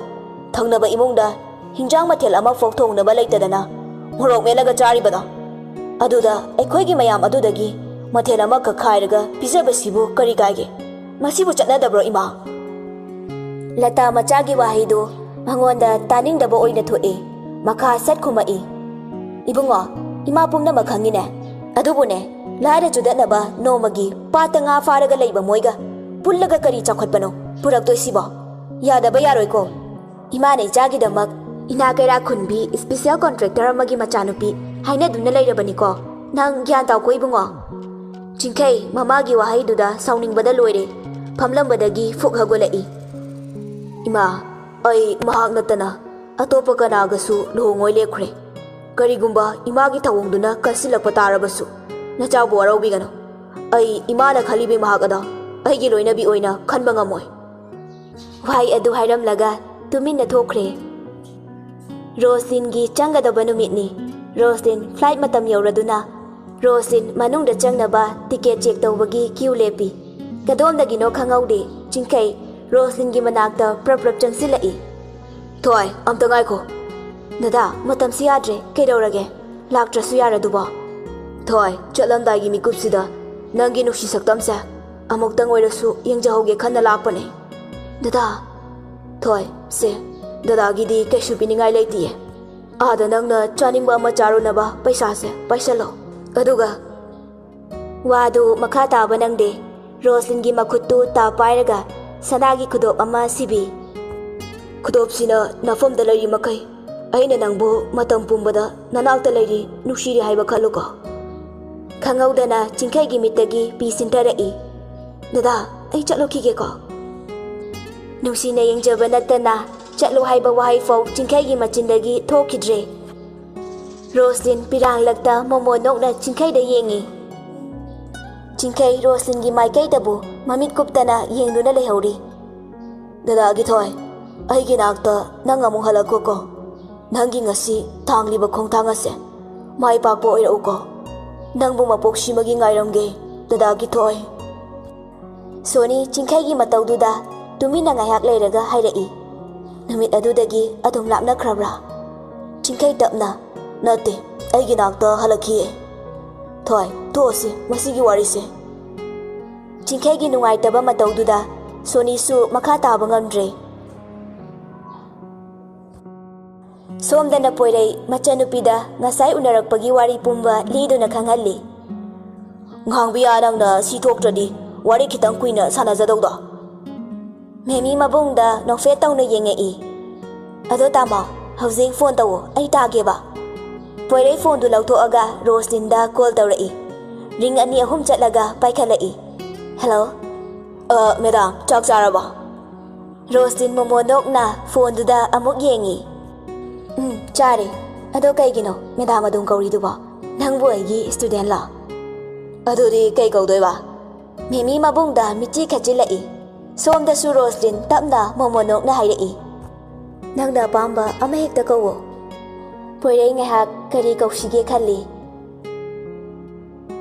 ꯊꯪꯅꯕ ꯏꯃꯨꯡꯗ ꯍꯤꯟꯖꯥꯡ ꯃꯊꯦꯜ ꯑꯃꯐꯥꯎ ꯊꯣꯡꯅꯕ ꯂꯩꯇꯗꯅ ꯃꯣꯔꯣꯛ ꯃꯦꯠꯂꯒ ꯆꯥꯔꯤꯕꯗꯣ꯫ ꯑꯗꯨꯗ ꯑꯩꯈꯣꯏꯒꯤ ꯃꯌꯥꯝ ꯑꯗꯨꯗꯒꯤ ꯃꯊꯦꯜ ꯑꯃꯈꯛ ꯈꯥꯏꯔꯒ ꯄꯤꯖꯕꯁꯤꯕꯨ ꯀꯔꯤ ꯀꯥꯏꯒꯦ? ꯃꯁꯤꯕꯨ ꯆꯠꯅꯗꯕ꯭ꯔꯣ, ꯏꯃꯥ?" ꯂꯇꯥ ꯃꯆꯥꯒꯤ ꯋꯥꯍꯩꯗꯨ ꯃꯉꯣꯟꯗ ꯇꯥꯅꯤꯡꯗꯕ ꯑꯣꯏꯅ ꯊꯣꯛꯏ꯫ ꯃꯈꯥ ꯁꯠ ꯈꯨꯝꯃꯛꯏ꯫ "ꯏꯕꯨꯡꯉꯣ, ꯏꯃꯥ ꯄꯨꯝꯅꯃꯛ ꯈꯪꯉꯤꯅꯦ꯫ ꯑꯗꯨꯕꯨꯅꯦ, ꯂꯥꯏꯔ ꯆꯨꯗꯠꯅꯕ ꯅꯣꯡꯃꯒꯤ ꯄꯥꯠꯇ ꯉꯥ ꯐꯥꯔꯒ ꯂꯩꯕ ꯃꯣꯏꯒ ꯄꯨꯜꯂꯒ ꯀꯔꯤ ꯆꯥꯎꯈꯠꯄꯅꯣ ꯄꯨꯔꯛꯇꯣꯏꯁꯤꯕꯣ? ꯌꯥꯗꯕ ꯌꯥꯔꯣꯏꯀꯣ꯫ ꯏꯃꯥꯅ ꯏꯆꯥꯒꯤꯗꯃꯛ ꯏꯅꯥ ꯀꯩꯔꯥꯛ ꯈꯨꯟꯕꯤ special contractor ꯑꯃꯒꯤ ꯃꯆꯥꯅꯨꯄꯤ ꯍꯥꯏꯅꯗꯨꯅ ꯂꯩꯔꯕꯅꯤꯀꯣ꯫ ꯅꯪ ꯒ꯭ꯌꯥꯟ ꯇꯥꯎꯀꯣ, ꯏꯕꯨꯡꯉꯣ꯫" ꯆꯤꯡꯈꯩ ꯃꯃꯥꯒꯤ ꯋꯥꯍꯩꯗꯨꯗ ꯁꯥꯎꯅꯤꯡꯕꯗ ꯂꯣꯏꯔꯦ꯫ ꯐꯝꯂꯝꯕꯗꯒꯤ ꯐꯨꯛ ꯍꯧꯒꯠꯂꯛꯏ꯫ "ꯏꯃꯥ, ꯑꯩ ꯃꯍꯥꯛ ꯅꯠꯇꯅ ꯑꯇꯣꯞꯄ ꯀꯅꯥꯒꯁꯨ ꯂꯨꯍꯣꯡꯉꯣꯏ ꯂꯦꯞꯈ꯭ꯔꯦ꯫ ꯀꯔꯤꯒꯨꯝꯕ ꯏꯃꯥꯒꯤ ꯊꯧꯑꯣꯡꯗꯨꯅ ꯀꯟꯁꯤꯜꯂꯛꯄ ꯇꯥꯔꯕꯁꯨ, ꯅꯆꯥꯕꯨ ꯋꯥꯔꯧꯕꯤꯒꯅꯨ꯫ ꯑꯩ ꯏꯃꯥꯅ ꯈꯜꯂꯤꯕꯤ ꯃꯍꯥꯛ ꯑꯗꯣ ꯑꯩꯒꯤ ꯂꯣꯏꯅꯕꯤ ꯑꯣꯏꯅ ꯈꯟꯕ ꯉꯝꯃꯣꯏ꯫" ꯋꯥꯍꯩ ꯑꯗꯨ ꯍꯥꯏꯔꯝꯂꯒ ꯇꯨꯃꯤꯟꯅ ꯊꯣꯛꯈ꯭ꯔꯦ꯫ ꯔꯣꯁꯂꯤꯟꯒꯤ ꯆꯪꯒꯗꯕ ꯅꯨꯃꯤꯠꯅꯤ꯫ ꯔꯣꯁꯂꯤꯟ flight ꯃꯇꯝ ꯌꯧꯔꯗꯨꯅ ꯔꯣꯁꯂꯤꯟ ꯃꯅꯨꯡꯗ ꯆꯪꯅꯕ ticket check ꯇꯧꯕꯒꯤ queue ꯂꯦꯞꯄꯤ꯫ ꯀꯗꯣꯝꯗꯒꯤꯅꯣ ꯈꯪꯍꯧꯗꯦ, ꯆꯤꯡꯈꯩ ꯔꯣꯁꯂꯤꯟꯒꯤ ꯃꯅꯥꯛꯇ ꯄ꯭ꯔꯞ ꯄ꯭ꯔꯞ ꯆꯪꯁꯤꯜꯂꯛꯏ꯫ "ꯊꯣꯏ, ꯑꯝꯇ ꯉꯥꯏꯈꯣ꯫" ꯗꯗꯥ, ꯃꯇꯝꯁꯤ ꯌꯥꯗ꯭ꯔꯦ꯫ ꯀꯩꯗꯧꯔꯒꯦ? ꯂꯥꯛꯇ꯭ꯔꯁꯨ ꯌꯥꯔꯗꯨꯕꯣ? ꯊꯣꯏ, ꯆꯠꯂꯝꯗꯥꯏꯒꯤ ꯃꯤꯀꯨꯞꯁꯤꯗ ꯅꯪꯒꯤ ꯅꯨꯡꯁꯤ ꯁꯛꯇꯝꯁꯦ ꯑꯃꯨꯛꯇꯪ ꯑꯣꯏꯔꯁꯨ ꯌꯦꯡꯖꯍꯧꯒꯦ ꯈꯟꯅ ꯂꯥꯛꯄꯅꯦ꯫ ꯗꯗꯥ꯫ ꯊꯣꯏ, ꯁꯦ, ꯗꯗꯥꯒꯤꯗꯤ ꯀꯩꯁꯨ ꯄꯤꯅꯤꯡꯉꯥꯏ ꯂꯩꯇꯤꯌꯦ꯫ ꯑꯥꯗ ꯅꯪꯅ ꯆꯥꯅꯤꯡꯕ ꯑꯃ ꯆꯥꯔꯨꯅꯕ ꯄꯩꯁꯥꯁꯦ ꯄꯥꯏꯁꯜꯂꯣ꯫ ꯑꯗꯨꯒ ꯋꯥꯗꯨ ꯃꯈꯥ ꯇꯥꯕ ꯅꯪꯗꯦ꯫ ꯔꯣꯁꯂꯤꯟꯒꯤ ꯃꯈꯨꯠꯇꯨ ꯇꯥ ꯄꯥꯏꯔꯒ ꯁꯅꯥꯒꯤ ꯈꯨꯗꯣꯞ ꯑꯃ ꯁꯤꯕꯤ꯫ ꯈꯨꯗꯣꯞꯁꯤꯅ ꯅꯐꯝꯗ ꯂꯩꯔꯤ ꯃꯈꯩ ꯑꯩꯅ ꯅꯪꯕꯨ ꯃꯇꯝ ꯄꯨꯝꯕꯗ ꯅꯅꯥꯛꯇ ꯂꯩꯔꯤ, ꯅꯨꯡꯁꯤꯔꯤ ꯍꯥꯏꯕ ꯈꯜꯂꯨꯀꯣ꯫ ꯈꯪꯍꯧꯗꯅ ꯆꯤꯡꯈꯩꯒꯤ ꯃꯤꯠꯇꯒꯤ ꯄꯤ ꯁꯤꯟꯊꯔꯛꯏ꯫ ꯗꯗꯥ, ꯑꯩ ꯆꯠꯂꯨꯈꯤꯒꯦꯀꯣ꯫ ꯅꯨꯡꯁꯤꯅ ꯌꯦꯡꯖꯕ ꯅꯠꯇꯅ ꯆꯠꯂꯣ ꯍꯥꯏꯕ ꯋꯥꯍꯩ ꯐꯥꯎ ꯆꯤꯡꯈꯩꯒꯤ ꯃꯆꯤꯟꯗꯒꯤ ꯊꯣꯛꯈꯤꯗ꯭ꯔꯦ꯫ ꯔꯣꯁꯂꯤꯟ ꯄꯤꯔꯥꯡꯂꯛꯇ ꯃꯣꯃꯣꯟ ꯅꯣꯛꯅ ꯆꯤꯡꯈꯩꯗ ꯌꯦꯡꯉꯤ꯫ ꯆꯤꯡꯈꯩ ꯔꯣꯁꯂꯤꯟꯒꯤ ꯃꯥꯏꯀꯩꯗꯕꯨ ꯃꯃꯤꯠ ꯀꯨꯞꯇꯅ ꯌꯦꯡꯗꯨꯅ ꯂꯩꯍꯧꯔꯤ꯫ ꯗꯗꯥꯒꯤ ꯊꯣꯏ, ꯑꯩꯒꯤ ꯅꯥꯛꯇ ꯅꯪ ꯑꯃꯨꯛ ꯍꯜꯂꯛꯈꯣꯀꯣ꯫ ꯅꯪꯒꯤ ꯉꯁꯤ ꯊꯥꯡꯂꯤꯕ ꯈꯣꯡꯊꯥꯡ ꯑꯁꯦ ꯃꯥꯏ ꯄꯥꯛꯄ ꯑꯣꯏꯔꯛꯎꯀꯣ꯫ ꯅꯪꯕꯨ ꯃꯄꯣꯛꯁꯤꯃꯒꯤ ꯉꯥꯏꯔꯝꯒꯦ, ꯗꯗꯥꯒꯤ ꯊꯣꯏ꯫ ꯁꯣꯅꯤ ꯆꯤꯡꯈꯩꯒꯤ ꯃꯇꯧꯗꯨꯗ ꯇꯨꯃꯤꯟꯅ ꯉꯥꯏꯍꯥꯛ ꯂꯩꯔꯒ ꯍꯥꯏꯔꯛꯏ꯫ ꯅꯨꯃꯤꯠ ꯑꯗꯨꯗꯒꯤ ꯑꯗꯨꯝ ꯂꯥꯞꯅꯈ꯭ꯔꯕ꯭ꯔꯥ? ꯆꯤꯡꯈꯩ ꯇꯞꯅ, "ꯅꯠꯇꯦ, ꯑꯩꯒꯤ ꯅꯥꯛꯇ ꯍꯜꯂꯛꯈꯤꯌꯦ꯫ ꯊꯣꯏ, ꯇꯣꯛꯑꯁꯤ ꯃꯁꯤꯒꯤ ꯋꯥꯔꯤꯁꯦ꯫" ꯆꯤꯡꯈꯩꯒꯤ ꯅꯨꯡꯉꯥꯏꯇꯕ ꯃꯇꯧꯗꯨꯗ ꯁꯣꯅꯤꯁꯨ ꯃꯈꯥ ꯇꯥꯕ ꯉꯝꯗ꯭ꯔꯦ꯫ ꯁꯣꯝꯗꯅ ꯄꯣꯏꯔꯩ ꯃꯆꯟꯅꯨꯄꯤꯗ ꯉꯁꯥꯏ ꯎꯅꯔꯛꯄꯒꯤ ꯋꯥꯔꯤ ꯄꯨꯝꯕ ꯂꯤꯗꯨꯅ ꯈꯪꯍꯜꯂꯤ꯫ "ꯉꯥꯡꯕꯤꯌꯥ, ꯅꯪꯅ ꯁꯤ ꯊꯣꯛꯇ꯭ꯔꯗꯤ ꯋꯥꯔꯤ ꯈꯤꯇꯪ ꯀꯨꯏꯅ ꯁꯥꯟꯅꯖꯗꯧꯗꯣ꯫" ꯃꯦꯃꯤ ꯃꯕꯨꯡꯗ ꯅꯣꯛꯐꯦꯠ ꯇꯧꯅ ꯌꯦꯡꯉꯛꯏ꯫ "ꯑꯗꯣ ꯇꯥꯃꯣ, ꯍꯧꯖꯤꯛ ꯐꯣꯟ ꯇꯧꯋꯣ, ꯑꯩ ꯇꯥꯒꯦꯕ꯫" ꯄꯣꯏꯔꯩ ꯐꯣꯟꯗꯨ ꯂꯧꯊꯣꯛꯑꯒ ꯔꯣꯁꯂꯤꯟꯗ ꯀꯣꯜ ꯇꯧꯔꯛꯏ꯫ ꯔꯤꯡ ꯑꯅꯤ ꯑꯍꯨꯝ ꯆꯠꯂꯒ ꯄꯥꯏꯈꯠꯂꯛꯏ꯫ "ꯍꯦꯜꯂꯣ꯫" "ꯑ, ꯃꯦꯗꯥꯝ, ꯆꯥꯛ ꯆꯥꯔꯕꯣ?" ꯔꯣꯁꯂꯤꯟ ꯃꯣꯃꯣꯟ ꯅꯣꯛꯅ ꯐꯣꯟꯗꯨꯗ ꯑꯃꯨꯛ ꯌꯦꯡꯉꯤ꯫ "ꯎꯝ, ꯆꯥꯔꯦ꯫ ꯑꯗꯣ ꯀꯩꯒꯤꯅꯣ ꯃꯦꯗꯥꯝ ꯑꯗꯨꯝ ꯀꯧꯔꯤꯗꯨꯕꯣ? ꯅꯪꯕꯨ ꯑꯩꯒꯤ ꯁ꯭ꯇꯨꯗꯦꯟꯠꯂꯣ?" "ꯑꯗꯨꯗꯤ ꯀꯩ ꯀꯧꯗꯣꯏꯕ?" ꯃꯦꯃꯤ ꯃꯕꯨꯡꯗ ꯃꯤꯠꯆꯤ ꯈꯠꯆꯤꯜꯂꯛꯏ꯫ ꯁꯣꯝꯗꯁꯨ ꯔꯣꯁꯂꯤꯟ ꯇꯞꯅ ꯃꯣꯃꯣꯟ ꯅꯣꯛꯅ ꯍꯥꯏꯔꯛꯏ꯫ "ꯅꯪꯅ ꯑꯄꯥꯝꯕ ꯑꯃ ꯍꯦꯛꯇ ꯀꯧꯋꯣ꯫" ꯄꯣꯏꯔꯩ ꯉꯥꯏꯍꯥꯛ ꯀꯔꯤ ꯀꯧꯁꯤꯒꯦ ꯈꯜꯂꯤ꯫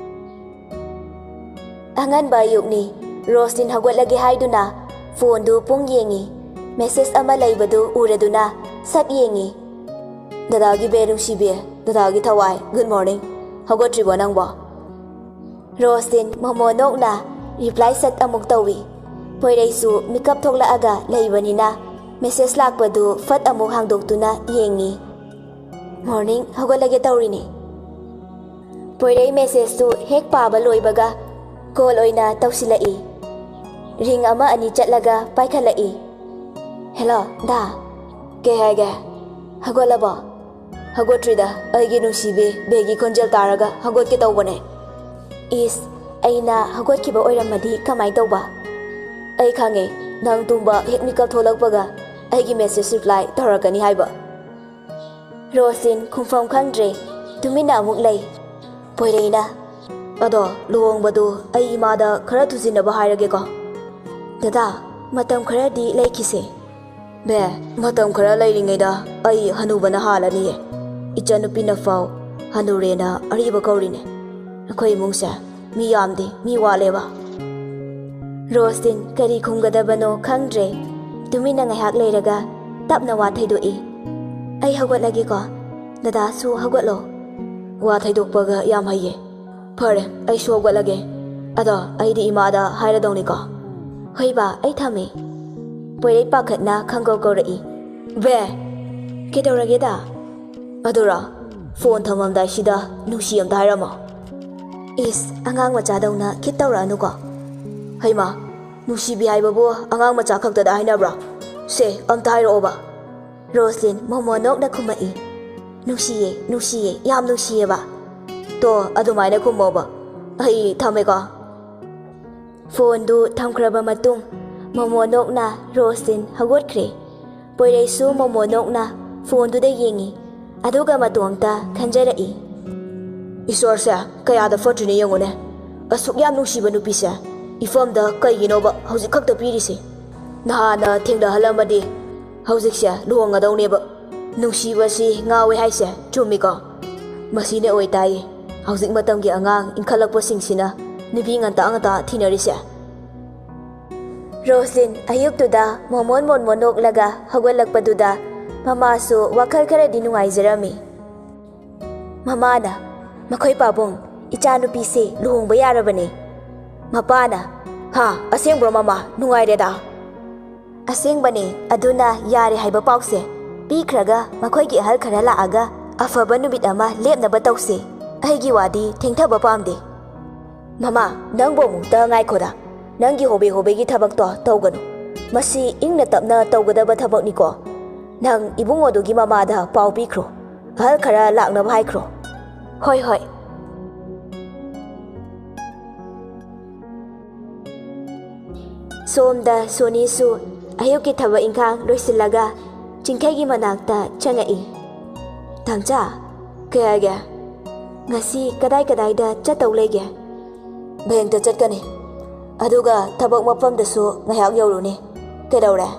ꯑꯉꯟꯕ ꯑꯌꯨꯛꯅꯤ꯫ ꯔꯣꯁꯂꯤꯟ ꯍꯧꯒꯠꯂꯒꯦ ꯍꯥꯏꯗꯨꯅ ꯐꯣꯟꯗꯨ ꯄꯨꯡ ꯌꯦꯡꯉꯤ꯫ ꯃꯦꯁꯦꯖ ꯑꯃ ꯂꯩꯕꯗꯨ ꯎꯔꯗꯨꯅ ꯁꯠ ꯌꯦꯡꯉꯤ꯫ ꯗꯗꯥꯒꯤ ꯕꯦ ꯅꯨꯡꯁꯤꯕꯤ, ꯗꯗꯥꯒꯤ ꯊꯋꯥꯏ, good morning꯫ ꯍꯧꯒꯠꯇ꯭ꯔꯤꯕꯣ ꯅꯪꯕꯣ? ꯔꯣꯁꯂꯤꯟ ꯃꯣꯃꯣꯟ ꯅꯣꯛꯅ ꯔꯤꯄ꯭ꯂꯥꯏ ꯁꯠ ꯑꯃꯨꯛ ꯇꯧꯏ꯫ ꯄꯣꯏꯔꯩꯁꯨ ꯃꯤꯀꯞ ꯊꯣꯛꯂꯛꯑꯒ ꯂꯩꯕꯅꯤꯅ ꯃꯦꯁꯦꯖ ꯂꯥꯛꯄꯗꯨ ꯐꯠ ꯑꯃꯨꯛ ꯍꯥꯡꯗꯣꯛꯇꯨꯅ ꯌꯦꯡꯉꯤ꯫ ꯃꯣꯔꯅꯤꯡ, ꯍꯧꯒꯠꯂꯒꯦ ꯇꯧꯔꯤꯅꯤ꯫ ꯄꯣꯏꯔꯩ ꯃꯦꯁꯦꯖꯇꯨ ꯍꯦꯛ ꯄꯥꯕ ꯂꯣꯏꯕꯒ ꯀꯣꯜ ꯑꯣꯏꯅ ꯇꯧꯁꯤꯜꯂꯛꯏ꯫ ꯔꯤꯡ ꯑꯃ ꯑꯅꯤ ꯆꯠꯂꯒ ꯄꯥꯏꯈꯠꯂꯛꯏ꯫ ꯍꯦꯂꯣ ꯗꯥ꯫ ꯀꯩ ꯍꯥꯏꯒꯦ? ꯍꯧꯒꯠꯂꯕꯣ? ꯍꯧꯒꯠꯇ꯭ꯔꯤꯗ, ꯑꯩꯒꯤ ꯅꯨꯡꯁꯤꯕꯤ ꯕꯦꯒꯤ ꯈꯣꯟꯖꯦꯜ ꯇꯥꯔꯒ ꯍꯧꯒꯠꯀꯦ ꯇꯧꯕꯅꯦ꯫ ꯏꯁ, ꯑꯩꯅ ꯍꯧꯒꯠꯈꯤꯕ ꯑꯣꯏꯔꯝꯃꯗꯤ ꯀꯃꯥꯏ ꯇꯧꯕ? ꯑꯩ ꯈꯪꯉꯦ, ꯅꯪ ꯇꯨꯝꯕ ꯍꯦꯛ ꯃꯤꯀꯞ ꯊꯣꯛꯂꯛꯄꯒ ꯑꯩꯒꯤ ꯃꯦꯁꯦꯖ ꯔꯤꯄ꯭ꯂꯥꯏ ꯇꯧꯔꯛꯀꯅꯤ ꯍꯥꯏꯕ꯫ ꯔꯣꯁꯂꯤꯟ ꯈꯨꯝꯐꯝ ꯈꯪꯗ꯭ꯔꯦ, ꯇꯨꯃꯤꯟꯅ ꯑꯃꯨꯛ ꯂꯩ꯫ ꯄꯣꯏꯔꯩꯅ, "ꯑꯗꯣ ꯂꯨꯍꯣꯡꯕꯗꯨ ꯑꯩ ꯏꯃꯥꯗ ꯈꯔ ꯊꯨꯖꯤꯟꯅꯕ ꯍꯥꯏꯔꯒꯦꯀꯣ꯫ ꯗꯗꯥ, ꯃꯇꯝ ꯈꯔꯗꯤ ꯂꯩꯈꯤꯁꯦ꯫" "ꯕꯦ, ꯃꯇꯝ ꯈꯔ ꯂꯩꯔꯤꯉꯩꯗ ꯑꯩ ꯍꯅꯨꯕꯅ ꯍꯥꯜꯂꯅꯤꯌꯦ꯫ ꯏꯆꯟꯅꯨꯄꯤꯅ ꯐꯥꯎ ꯍꯅꯨꯔꯦꯅ ꯑꯔꯤꯕ ꯀꯧꯔꯤꯅꯦ꯫ ꯑꯩꯈꯣꯏ ꯏꯃꯨꯡꯁꯦ ꯃꯤ ꯌꯥꯝꯗꯦ, ꯃꯤ ꯋꯥꯠꯂꯦꯕ꯫" ꯔꯣꯁꯂꯤꯟ ꯀꯔꯤ ꯈꯨꯝꯒꯗꯕꯅꯣ ꯈꯪꯗ꯭ꯔꯦ꯫ ꯇꯨꯃꯤꯟꯅ ꯉꯥꯏꯍꯥꯛ ꯂꯩꯔꯒ ꯇꯞꯅ ꯋꯥ ꯊꯩꯗꯣꯛꯏ꯫ "ꯑꯩ ꯍꯧꯒꯠꯂꯒꯦꯀꯣ꯫ ꯗꯗꯥꯁꯨ ꯍꯧꯒꯠꯂꯣ꯫" "ꯋꯥ ꯊꯩꯗꯣꯛꯄꯒ ꯌꯥꯝ ꯍꯩꯌꯦ꯫ ꯐꯔꯦ, ꯑꯩꯁꯨ ꯍꯧꯒꯠꯂꯒꯦ꯫ ꯑꯗꯣ ꯑꯩꯗꯤ ꯏꯃꯥꯗ ꯍꯥꯏꯔꯗꯧꯅꯤꯀꯣ꯫" "ꯍꯣꯏ ꯕꯥ, ꯑꯩ ꯊꯝꯃꯦ꯫" ꯄꯣꯏꯔꯩ ꯄꯥꯈꯠꯅ ꯈꯪꯀꯧ ꯀꯧꯔꯛꯏ꯫ "ꯕꯦ!" "ꯀꯩꯗꯧꯔꯒꯦꯗ?" "ꯑꯗꯨꯔꯣ, ꯐꯣꯟ ꯊꯝꯃꯝꯗꯥꯏꯁꯤꯗ ꯅꯨꯡꯁꯤ ꯑꯝꯇ ꯍꯥꯏꯔꯝꯃꯣ꯫" "ꯏꯁ, ꯑꯉꯥꯡ ꯃꯆꯥꯗꯧꯅ ꯈꯤꯠ ꯇꯧꯔꯛꯑꯅꯨꯀꯣ꯫" "ꯍꯩꯃꯥ, ꯅꯨꯡꯁꯤꯕꯤ ꯍꯥꯏꯕꯕꯨ ꯑꯉꯥꯡ ꯃꯆꯥ ꯈꯛꯇꯗ ꯍꯥꯏꯅꯕ꯭ꯔꯣ? ꯁꯦ, ꯑꯝꯇ ꯍꯥꯏꯔꯛꯑꯣꯕ꯫" ꯔꯣꯁꯂꯤꯟ ꯃꯣꯃꯣꯟ ꯅꯣꯛꯅ ꯈꯨꯝꯃꯛꯏ꯫ "ꯅꯨꯡꯁꯤꯌꯦ, ꯅꯨꯡꯁꯤꯌꯦ, ꯌꯥꯝ ꯅꯨꯡꯁꯤꯌꯦꯕ꯫" "ꯇꯣ, ꯑꯗꯨꯃꯥꯏꯅ ꯈꯨꯝꯃꯣꯕ꯫ ꯑꯩ ꯊꯝꯃꯦꯀꯣ꯫" ꯐꯣꯟꯗꯨ ꯊꯝꯈ꯭ꯔꯕ ꯃꯇꯨꯡ, ꯃꯣꯃꯣꯟ ꯅꯣꯛꯅ ꯔꯣꯁꯂꯤꯟ ꯍꯧꯒꯠꯈ꯭ꯔꯦ꯫ ꯄꯣꯏꯔꯩꯁꯨ ꯃꯣꯃꯣꯟ ꯅꯣꯛꯅ ꯐꯣꯟꯗꯨꯗ ꯌꯦꯡꯉꯤ, ꯑꯗꯨꯒ ꯃꯇꯣꯝꯇ ꯈꯟꯖꯔꯛꯏ꯫ "ꯏꯁꯣꯔꯁꯦ ꯀꯌꯥꯗ ꯐꯠꯇ꯭ꯔꯤꯅꯣ ꯌꯦꯡꯉꯨꯅꯦ꯫ ꯑꯁꯨꯛ ꯌꯥꯝ ꯅꯨꯡꯁꯤꯕ ꯅꯨꯄꯤꯁꯦ ꯏꯐꯝꯗ ꯀꯩꯒꯤꯅꯣꯕ ꯍꯧꯖꯤꯛ ꯈꯛꯇ ꯄꯤꯔꯤꯁꯦ? ꯅꯍꯥꯟꯅ ꯊꯦꯡꯅꯍꯜꯂꯝꯃꯗꯤ ꯍꯧꯖꯤꯛꯁꯦ ꯂꯨꯍꯣꯡꯒꯗꯧꯅꯦꯕ꯫ ꯅꯨꯡꯁꯤꯕꯁꯤ ꯉꯥꯎꯋꯦ ꯍꯥꯏꯁꯦ ꯆꯨꯝꯃꯤꯀꯣ?" "ꯃꯁꯤꯅ ꯑꯣꯏꯇꯥꯏꯌꯦ꯫ ꯍꯧꯖꯤꯛ ꯃꯇꯝꯒꯤ ꯑꯉꯥꯡ ꯏꯟꯈꯠꯂꯛꯄꯁꯤꯡꯁꯤꯅ ꯅꯨꯄꯤ ꯉꯟꯇꯥ ꯉꯟꯇꯥ ꯊꯤꯅꯔꯤꯁꯦ꯫" ꯔꯣꯁꯂꯤꯟ ꯑꯌꯨꯛꯇꯨꯗ ꯃꯣꯃꯣꯟ ꯃꯣꯟꯃꯣꯟ ꯅꯣꯛꯂꯒ ꯍꯧꯒꯠꯂꯛꯄꯗꯨꯗ ꯃꯃꯥꯁꯨ ꯋꯥꯈꯜ ꯈꯔꯗꯤ ꯅꯨꯡꯉꯥꯏꯖꯔꯝꯃꯤ꯫ ꯃꯃꯥꯅ, "ꯃꯈꯣꯏ ꯄꯥꯕꯨꯡ, ꯏꯆꯥꯅꯨꯄꯤꯁꯦ ꯂꯨꯍꯣꯡꯕ ꯌꯥꯔꯕꯅꯦ꯫" ꯃꯄꯥꯅ, "ꯍꯥ, ꯑꯁꯦꯡꯕ꯭ꯔꯣ ꯃꯃꯥ? ꯅꯨꯡꯉꯥꯏꯔꯦꯗ꯫" "ꯑꯁꯦꯡꯕꯅꯦ, ꯑꯗꯨꯅ ꯌꯥꯔꯦ ꯍꯥꯏꯕ ꯄꯥꯎꯁꯦ ꯄꯤꯈ꯭ꯔꯒ ꯃꯈꯣꯏꯒꯤ ꯑꯍꯜ ꯈꯔ ꯂꯥꯛꯑꯒ ꯑꯐꯕ ꯅꯨꯃꯤꯠ ꯑꯃ ꯂꯦꯞꯅꯕ ꯇꯧꯁꯦ꯫ ꯑꯩꯒꯤ ꯋꯥꯗꯤ ꯊꯦꯡꯊꯕ ꯄꯥꯝꯗꯦ꯫" "ꯃꯃꯥ, ꯅꯪꯕꯨ ꯑꯃꯨꯛꯇ ꯉꯥꯏꯈꯣꯗ꯫ ꯅꯪꯒꯤ ꯍꯣꯕꯦ ꯍꯣꯕꯦꯒꯤ ꯊꯕꯛꯇꯣ ꯇꯧꯒꯅꯨ꯫ ꯃꯁꯤ ꯏꯪꯅ ꯇꯞꯅ ꯇꯧꯒꯗꯕ ꯊꯕꯛꯅꯤꯀꯣ꯫ ꯅꯪ ꯏꯕꯨꯡꯉꯣꯗꯨꯒꯤ ꯃꯃꯥꯗ ꯄꯥꯎ ꯄꯤꯈ꯭ꯔꯣ꯫ ꯑꯍꯜ ꯈꯔ ꯂꯥꯛꯅꯕ ꯍꯥꯏꯈ꯭ꯔꯣ꯫" "ꯍꯣꯏ, ꯍꯣꯏ꯫" ꯁꯣꯝꯗ ꯁꯣꯅꯤꯁꯨ ꯑꯌꯨꯛꯀꯤ ꯊꯕꯛ ꯏꯪꯈꯥꯡ ꯂꯣꯏꯁꯤꯜꯂꯒ ꯆꯤꯡꯈꯩꯒꯤ ꯃꯅꯥꯛꯇ ꯆꯪꯉꯛꯏ꯫ "ꯇꯥꯝꯆꯥ, ꯀꯩ ꯍꯥꯏꯒꯦ? ꯉꯁꯤ ꯀꯗꯥꯏ ꯀꯗꯥꯏꯗ ꯆꯠꯇꯧ ꯂꯩꯒꯦ?" "ꯕꯦꯡꯛꯇ ꯆꯠꯀꯅꯤ꯫ ꯑꯗꯨꯒ ꯊꯕꯛ ꯃꯐꯝꯗꯁꯨ ꯉꯥꯏꯍꯥꯛ ꯌꯧꯔꯨꯅꯤ꯫" "ꯀꯩꯗꯧꯔꯦ?"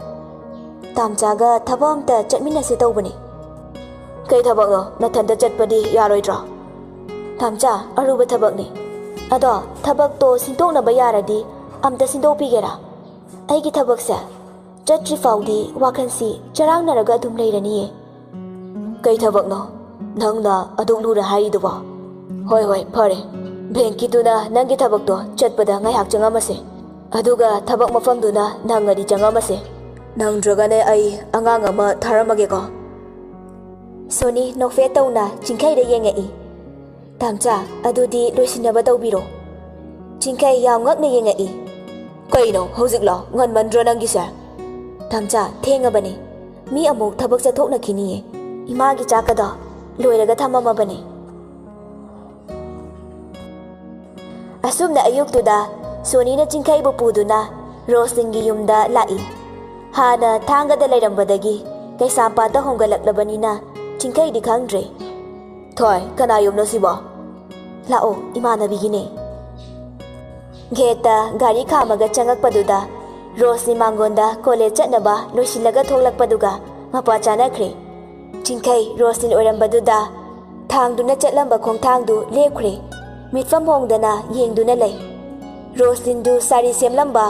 "ꯇꯥꯝꯆꯥꯒ ꯊꯕꯛ ꯑꯝꯇ ꯆꯠꯃꯤꯟꯅꯁꯦ ꯇꯧꯕꯅꯤ꯫" "ꯀꯩ ꯊꯕꯛꯅꯣ? ꯅꯊꯟꯇ ꯆꯠꯄꯗꯤ ꯌꯥꯔꯣꯏꯗ꯭ꯔꯣ?" "ꯇꯥꯝꯆꯥ, ꯑꯔꯨꯕ ꯊꯕꯛꯅꯤ꯫ ꯑꯗꯣ ꯊꯕꯛꯇꯣ ꯁꯤꯟꯗꯣꯛꯅꯕ ꯌꯥꯔꯗꯤ ꯑꯝꯇ ꯁꯤꯟꯗꯣꯛꯄꯤꯒꯦꯔꯥ? ꯑꯩꯒꯤ ꯊꯕꯛꯁꯦ ꯆꯠꯇ꯭ꯔꯤ ꯐꯥꯎꯗꯤ ꯋꯥꯈꯜꯁꯤ ꯆꯔꯥꯡꯅꯔꯒ ꯑꯗꯨꯝ ꯂꯩꯔꯅꯤꯌꯦ꯫" "ꯀꯩ ꯊꯕꯛꯅꯣ ꯅꯪꯅ ꯑꯗꯨꯛ ꯂꯨꯅ ꯍꯥꯏꯔꯤꯗꯨꯕꯣ?" "ꯍꯣꯏ, ꯍꯣꯏ, ꯐꯔꯦ꯫ ꯕꯦꯡꯛꯀꯤꯗꯨꯅ ꯅꯪꯒꯤ ꯊꯕꯛꯇꯣ ꯆꯠꯄꯗ ꯉꯥꯏꯍꯥꯛ ꯆꯪꯉꯝꯃꯁꯦ꯫ ꯑꯗꯨꯒ ꯊꯕꯛ ꯃꯐꯝꯗꯨꯅ ꯅꯪꯉꯗꯤ ꯆꯪꯉꯝꯃꯁꯦ꯫ ꯅꯪꯗ꯭ꯔꯒꯅ ꯑꯩ ꯑꯉꯥꯡ ꯑꯃ ꯊꯥꯔꯝꯃꯒꯦꯀꯣ꯫" ꯁꯣꯅꯤ ꯅꯣꯛꯐꯦꯠ ꯇꯧꯅ ꯆꯤꯡꯈꯩꯗ ꯌꯦꯡꯉꯛꯏ꯫ "ꯇꯥꯝꯆꯥ, ꯑꯗꯨꯗꯤ ꯂꯣꯏꯁꯤꯟꯅꯕ ꯇꯧꯕꯤꯔꯣ꯫" ꯆꯤꯡꯈꯩ ꯌꯥꯝ ꯉꯛꯅ ꯌꯦꯡꯉꯛꯏ꯫ "ꯀꯩꯅꯣ, ꯍꯧꯖꯤꯛꯂꯣ? ꯉꯟꯃꯟꯗ꯭ꯔꯣ ꯅꯪꯒꯤꯁꯦ?" "ꯇꯥꯝꯆꯥ, ꯊꯦꯡꯉꯕꯅꯦ꯫ ꯃꯤ ꯑꯃꯨꯛ ꯊꯕꯛ ꯆꯠꯊꯣꯛꯅꯈꯤꯅꯤꯌꯦ꯫ ꯏꯃꯥꯒꯤ ꯆꯥꯛꯀꯗꯣ ꯂꯣꯏꯔꯒ ꯊꯝꯃꯝꯃꯕꯅꯦ꯫" ꯑꯁꯨꯝꯅ ꯑꯌꯨꯛꯇꯨꯗ ꯁꯣꯅꯤꯅ ꯆꯤꯡꯈꯩꯕꯨ ꯄꯨꯗꯨꯅ ꯔꯣꯁꯂꯤꯟꯒꯤ ꯌꯨꯝꯗ ꯂꯥꯛꯏ꯫ ꯍꯥꯟꯅ ꯊꯥꯡꯒꯗ ꯂꯩꯔꯝꯕꯗꯒꯤ ꯀꯩꯁꯥꯝꯄꯥꯠꯇ ꯍꯣꯡꯒꯠꯂꯛꯂꯕꯅꯤꯅ ꯆꯤꯡꯈꯩꯗꯤ ꯈꯪꯗ꯭ꯔꯦ꯫ "ꯊꯣꯏ, ꯀꯅꯥ ꯌꯨꯝꯅꯣ ꯁꯤꯕꯣ?" "ꯂꯥꯛꯑꯣ, ꯏꯃꯥꯟꯅꯕꯤꯒꯤꯅꯦ꯫" ꯒꯦꯠꯇ ꯒꯥꯔꯤ ꯈꯥꯝꯃꯒ ꯆꯪꯉꯛꯄꯗꯨꯗ ꯔꯣꯁꯂꯤꯟ ꯃꯥꯡꯒꯣꯟꯗ ꯀꯣꯂꯦꯖ ꯆꯠꯅꯕ ꯂꯣꯏꯁꯤꯜꯂꯒ ꯊꯣꯛꯂꯛꯄꯗꯨꯒ ꯃꯄꯥ ꯆꯥꯅꯈ꯭ꯔꯦ꯫ ꯆꯤꯡꯈꯩ ꯔꯣꯁꯂꯤꯟ ꯑꯣꯏꯔꯝꯕꯗꯨꯗ ꯊꯥꯡꯗꯨꯅ ꯆꯠꯂꯝꯕ ꯈꯣꯡꯊꯥꯡꯗꯨ ꯂꯦꯞꯈ꯭ꯔꯦ꯫ ꯃꯤꯠꯐꯝ ꯍꯣꯡꯗꯅ ꯌꯦꯡꯗꯨꯅ ꯂꯩ꯫ ꯔꯣꯁꯂꯤꯟꯗꯨ ꯁꯥꯔꯤ ꯁꯦꯝꯂꯝꯕ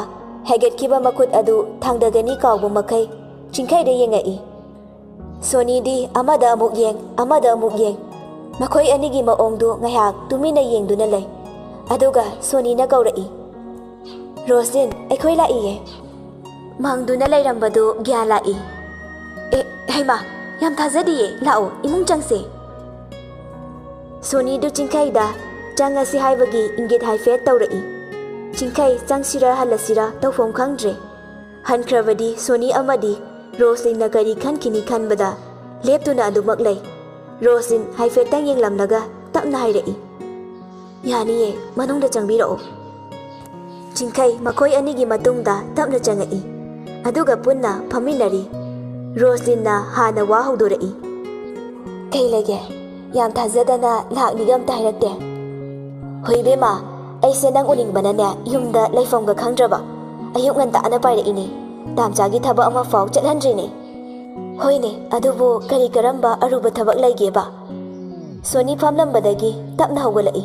ꯍꯥꯏꯒꯠꯈꯤꯕ ꯃꯈꯨꯠ ꯑꯗꯨ ꯊꯥꯡꯗꯒꯅꯤ ꯀꯥꯎꯕ ꯃꯈꯩ ꯆꯤꯡꯈꯩꯗ ꯌꯦꯡꯉꯛꯏ꯫ ꯁꯣꯅꯤꯗꯤ ꯑꯃꯗ ꯑꯃꯨꯛ ꯌꯦꯡ, ꯑꯃꯗ ꯑꯃꯨꯛ ꯌꯦꯡ꯫ ꯃꯈꯣꯏ ꯑꯅꯤꯒꯤ ꯃꯑꯣꯡꯗꯨ ꯉꯥꯏꯍꯥꯛ ꯇꯨꯃꯤꯟꯅ ꯌꯦꯡꯗꯨꯅ ꯂꯩ꯫ ꯑꯗꯨꯒ ꯁꯣꯅꯤꯅ ꯀꯧꯔꯛꯏ, "ꯔꯣꯁꯂꯤꯟ, ꯑꯩꯈꯣꯏ ꯂꯥꯛꯏꯌꯦ꯫" ꯃꯪꯗꯨꯅ ꯂꯩꯔꯝꯕꯗꯨ ꯒ꯭ꯌꯥꯟ ꯂꯥꯛꯏ꯫ "ꯑꯦ, ꯍꯩꯃꯥ, ꯌꯥꯝ ꯊꯥꯖꯗꯤꯌꯦ, ꯂꯥꯛꯑꯣ, ꯏꯃꯨꯡ ꯆꯪꯁꯦ꯫" ꯁꯣꯅꯤꯗꯨ ꯆꯤꯡꯈꯩꯗ ꯆꯪꯉꯁꯤ ꯍꯥꯏꯕꯒꯤ ꯏꯪꯒꯤꯠ ꯍꯥꯏꯐꯦꯠ ꯇꯧꯔꯛꯏ꯫ ꯆꯤꯡꯈꯩ ꯆꯪꯁꯤꯔ ꯍꯜꯂꯁꯤꯔ ꯇꯧꯐꯝ ꯈꯪꯗ꯭ꯔꯦ꯫ ꯍꯟꯈ꯭ꯔꯕꯗꯤ ꯁꯣꯅꯤ ꯑꯃꯗꯤ ꯔꯣꯁꯂꯤꯟꯅ ꯀꯔꯤ ꯈꯟꯈꯤꯅꯤ ꯈꯟꯕꯗ ꯂꯦꯞꯇꯨꯅ ꯑꯗꯨꯃꯛ ꯂꯩ꯫ ꯔꯣꯁꯂꯤꯟ ꯍꯥꯏꯐꯦꯠꯇꯪ ꯌꯦꯡꯂꯝꯂꯒ ꯇꯞꯅ ꯍꯥꯏꯔꯛꯏ, "ꯌꯥꯅꯤꯌꯦ, ꯃꯅꯨꯡꯗ ꯆꯪꯕꯤꯔꯛꯑꯣ꯫" ꯆꯤꯡꯈꯩ ꯃꯈꯣꯏ ꯑꯅꯤꯒꯤ ꯃꯇꯨꯡꯗ ꯇꯞꯅ ꯆꯪꯉꯛꯏ꯫ ꯑꯗꯨꯒ ꯄꯨꯟꯅ ꯐꯝꯃꯤꯟꯅꯔꯤ꯫ ꯔꯣꯁꯂꯤꯟꯅ ꯍꯥꯟꯅ ꯋꯥ ꯍꯧꯗꯣꯔꯛꯏ꯫ "ꯀꯩ ꯂꯩꯒꯦ? ꯌꯥꯝ ꯊꯥꯖꯗꯅ ꯂꯥꯛꯅꯤꯒ ꯑꯝꯇ ꯍꯥꯏꯔꯛꯇꯦ꯫" "ꯍꯣꯏ ꯏꯕꯦꯝꯃ, ꯑꯩꯁꯦ ꯅꯪ ꯎꯅꯤꯡꯕꯅꯅꯦ ꯌꯨꯝꯗ ꯂꯩꯐꯝꯒ ꯈꯪꯗ꯭ꯔꯕ꯫ ꯑꯌꯨꯛ ꯉꯟꯇꯥꯅ ꯄꯥꯏꯔꯛꯏꯅꯦ꯫ ꯇꯥꯝꯆꯥꯒꯤ ꯊꯕꯛ ꯑꯃꯐꯥꯎ ꯆꯠꯍꯟꯗ꯭ꯔꯤꯅꯦ꯫" "ꯍꯣꯏꯅꯦ, ꯑꯗꯨꯕꯨ ꯀꯔꯤ ꯀꯔꯝꯕ ꯑꯔꯨꯕ ꯊꯕꯛ ꯂꯩꯒꯦꯕ?" ꯁꯣꯅꯤ ꯐꯝꯂꯝꯕꯗꯒꯤ ꯇꯞꯅ ꯍꯧꯒꯠꯂꯛꯏ꯫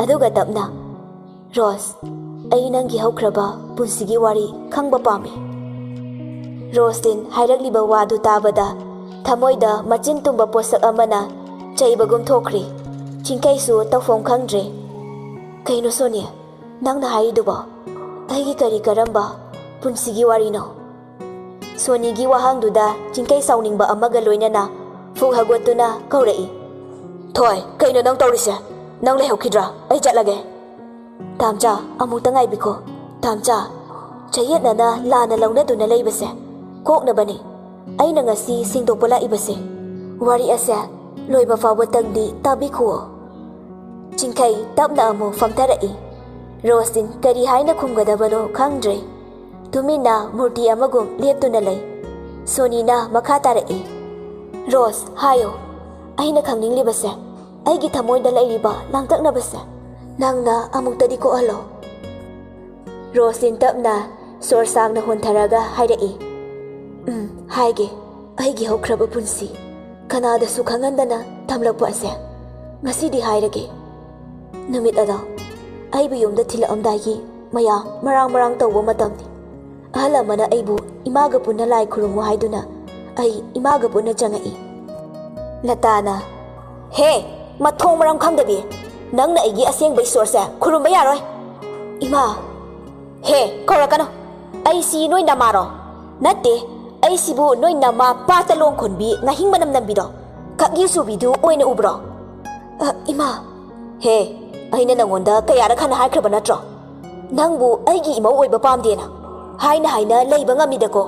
ꯑꯗꯨꯒ ꯇꯞꯅ, "ꯔꯣꯁ, ꯑꯩ ꯅꯪꯒꯤ ꯍꯧꯈ꯭ꯔꯕ ꯄꯨꯟꯁꯤꯒꯤ ꯋꯥꯔꯤ ꯈꯪꯕ ꯄꯥꯝꯃꯤ꯫" ꯔꯣꯁꯂꯤꯟ ꯍꯥꯏꯔꯛꯂꯤꯕ ꯋꯥꯗꯨ ꯇꯥꯕꯗ ꯊꯃꯣꯏꯗ ꯃꯆꯤꯟ ꯇꯨꯝꯕ ꯄꯣꯠꯁꯛ ꯑꯃꯅ ꯆꯩꯕꯒꯨꯝ ꯊꯣꯛꯈ꯭ꯔꯦ꯫ ꯆꯤꯡꯈꯩꯁꯨ ꯇꯧꯐꯝ ꯈꯪꯗ꯭ꯔꯦ꯫ "ꯀꯩꯅꯣ ꯁꯣꯅꯤ, ꯅꯪꯅ ꯍꯥꯏꯔꯤꯗꯨꯕꯣ? ꯑꯩꯒꯤ ꯀꯔꯤ ꯀꯔꯝꯕ ꯄꯨꯟꯁꯤꯒꯤ ꯋꯥꯔꯤꯅꯣ?" ꯁꯣꯅꯤꯒꯤ ꯋꯥꯍꯪꯗꯨꯗ ꯆꯤꯡꯈꯩ ꯁꯥꯎꯅꯤꯡꯕ ꯑꯃꯒ ꯂꯣꯏꯅꯅ ꯐꯨꯛ ꯍꯧꯒꯠꯇꯨꯅ ꯀꯧꯔꯛꯏ꯫ "ꯊꯣꯏ, ꯀꯩꯅꯣ ꯅꯪ ꯇꯧꯔꯤꯁꯦ? ꯅꯪ ꯂꯩꯍꯧꯈꯤꯗ꯭ꯔꯥ? ꯑꯩ ꯆꯠꯂꯒꯦ꯫" "ꯇꯥꯝꯆꯥ, ꯑꯃꯨꯛꯇ ꯉꯥꯏꯕꯤꯈꯣ꯫ ꯇꯥꯝꯆꯥ, ꯆꯌꯦꯠꯅꯅ ꯂꯥꯟꯅ ꯂꯧꯅꯗꯨꯅ ꯂꯩꯕꯁꯦ ꯀꯣꯛꯅꯕꯅꯤ ꯑꯩꯅ ꯉꯁꯤ ꯁꯦꯡꯗꯣꯛꯄ ꯂꯥꯛꯏꯕꯁꯦ꯫ ꯋꯥꯔꯤ ꯑꯁꯦ ꯂꯣꯏꯕ ꯐꯥꯎꯕꯇꯪꯗꯤ ꯇꯥꯕꯤꯈꯨꯑꯣ꯫" ꯆꯤꯡꯈꯩ ꯇꯞꯅ ꯑꯃꯨꯛ ꯐꯝꯊꯔꯛꯏ꯫ ꯔꯣꯁꯂꯤꯟ ꯀꯔꯤ ꯍꯥꯏꯅ ꯈꯨꯝꯒꯗꯕꯅꯣ ꯈꯪꯗ꯭ꯔꯦ꯫ ꯇꯨꯃꯤꯟꯅ ꯃꯨꯔꯇꯤ ꯑꯃꯒꯨꯝ ꯂꯦꯞꯇꯨꯅ ꯂꯩ꯫ ꯁꯣꯅꯤꯅ ꯃꯈꯥ ꯇꯥꯔꯛꯏ, "ꯔꯣꯁ, ꯍꯥꯏꯌꯣ, ꯑꯩꯅ ꯈꯪꯅꯤꯡꯂꯤꯕꯁꯦ, ꯑꯩꯒꯤ ꯊꯃꯣꯏꯗ ꯂꯩꯔꯤꯕ ꯂꯥꯡꯇꯛꯅꯕꯁꯦ ꯅꯪꯅ ꯑꯃꯨꯛꯇꯗꯤ ꯀꯣꯛꯍꯜꯂꯣ꯫" ꯔꯣꯁꯂꯤꯟ ꯇꯞꯅ ꯁꯣꯔ ꯁꯥꯡꯅ ꯍꯣꯟꯊꯔꯒ ꯍꯥꯏꯔꯛꯏ, "ꯎꯝ, ꯍꯥꯏꯒꯦ꯫ ꯑꯩꯒꯤ ꯍꯧꯈ꯭ꯔꯕ ꯄꯨꯟꯁꯤ ꯀꯅꯥꯗꯁꯨ ꯈꯪꯍꯟꯗꯅ ꯊꯝꯂꯛꯄ ꯑꯁꯦ ꯉꯁꯤꯗꯤ ꯍꯥꯏꯔꯒꯦ꯫ ꯅꯨꯃꯤꯠ ꯑꯗꯣ ꯑꯩꯕꯨ ꯌꯨꯝꯗ ꯊꯤꯜꯂꯛꯑꯝꯗꯥꯏꯒꯤ ꯃꯌꯥꯝ ꯃꯔꯥꯡ ꯃꯔꯥꯡ ꯇꯧꯕ ꯃꯇꯝꯅꯤ꯫ ꯑꯍꯜ ꯑꯃꯅ ꯑꯩꯕꯨ ꯏꯃꯥꯒ ꯄꯨꯟꯅ ꯂꯥꯏ ꯈꯨꯔꯨꯝꯃꯨ ꯍꯥꯏꯗꯨꯅ ꯑꯩ ꯏꯃꯥꯒ ꯄꯨꯟꯅ ꯆꯪꯉꯛꯏ꯫ ꯂꯇꯥꯅ, "ꯍꯦ, ꯃꯊꯣꯡ ꯃꯔꯝ ꯈꯪꯗꯕꯤ! ꯅꯪꯅ ꯑꯩꯒꯤ ꯑꯁꯦꯡꯕ ꯏꯁꯣꯔꯁꯦ ꯈꯨꯔꯨꯝꯕ ꯌꯥꯔꯣꯏ!" "ꯏꯃꯥ!" "ꯍꯦ, ꯀꯧꯔꯛꯀꯅꯨ! ꯑꯩꯁꯤ ꯅꯣꯏ ꯅꯃꯥꯔꯣ? ꯅꯠꯇꯦ, ꯑꯩꯁꯤꯕꯨ ꯅꯣꯏ ꯅꯃꯥ ꯄꯥꯠꯇ ꯂꯣꯡ ꯈꯣꯟꯕꯤ ꯉꯥꯍꯤꯡ ꯃꯅꯝ ꯅꯝꯕꯤꯗꯣ, ꯀꯛꯌꯨ ꯆꯨꯕꯤꯗꯨ ꯑꯣꯏꯅ ꯎꯕ꯭ꯔꯣ?" "ꯑ, ꯏꯃꯥ!" "ꯍꯦ, ꯑꯩꯅ ꯅꯪꯉꯣꯟꯗ ꯀꯌꯥꯔꯛ ꯍꯟꯅ ꯍꯥꯏꯈ꯭ꯔꯕ ꯅꯠꯇ꯭ꯔꯣ? ꯅꯪꯕꯨ ꯑꯩꯒꯤ ꯏꯃꯧ ꯑꯣꯏꯕ ꯄꯥꯝꯗꯦꯅ꯫ ꯍꯥꯏꯅ ꯍꯥꯏꯅ ꯂꯩꯕ ꯉꯝꯃꯤꯗꯀꯣ꯫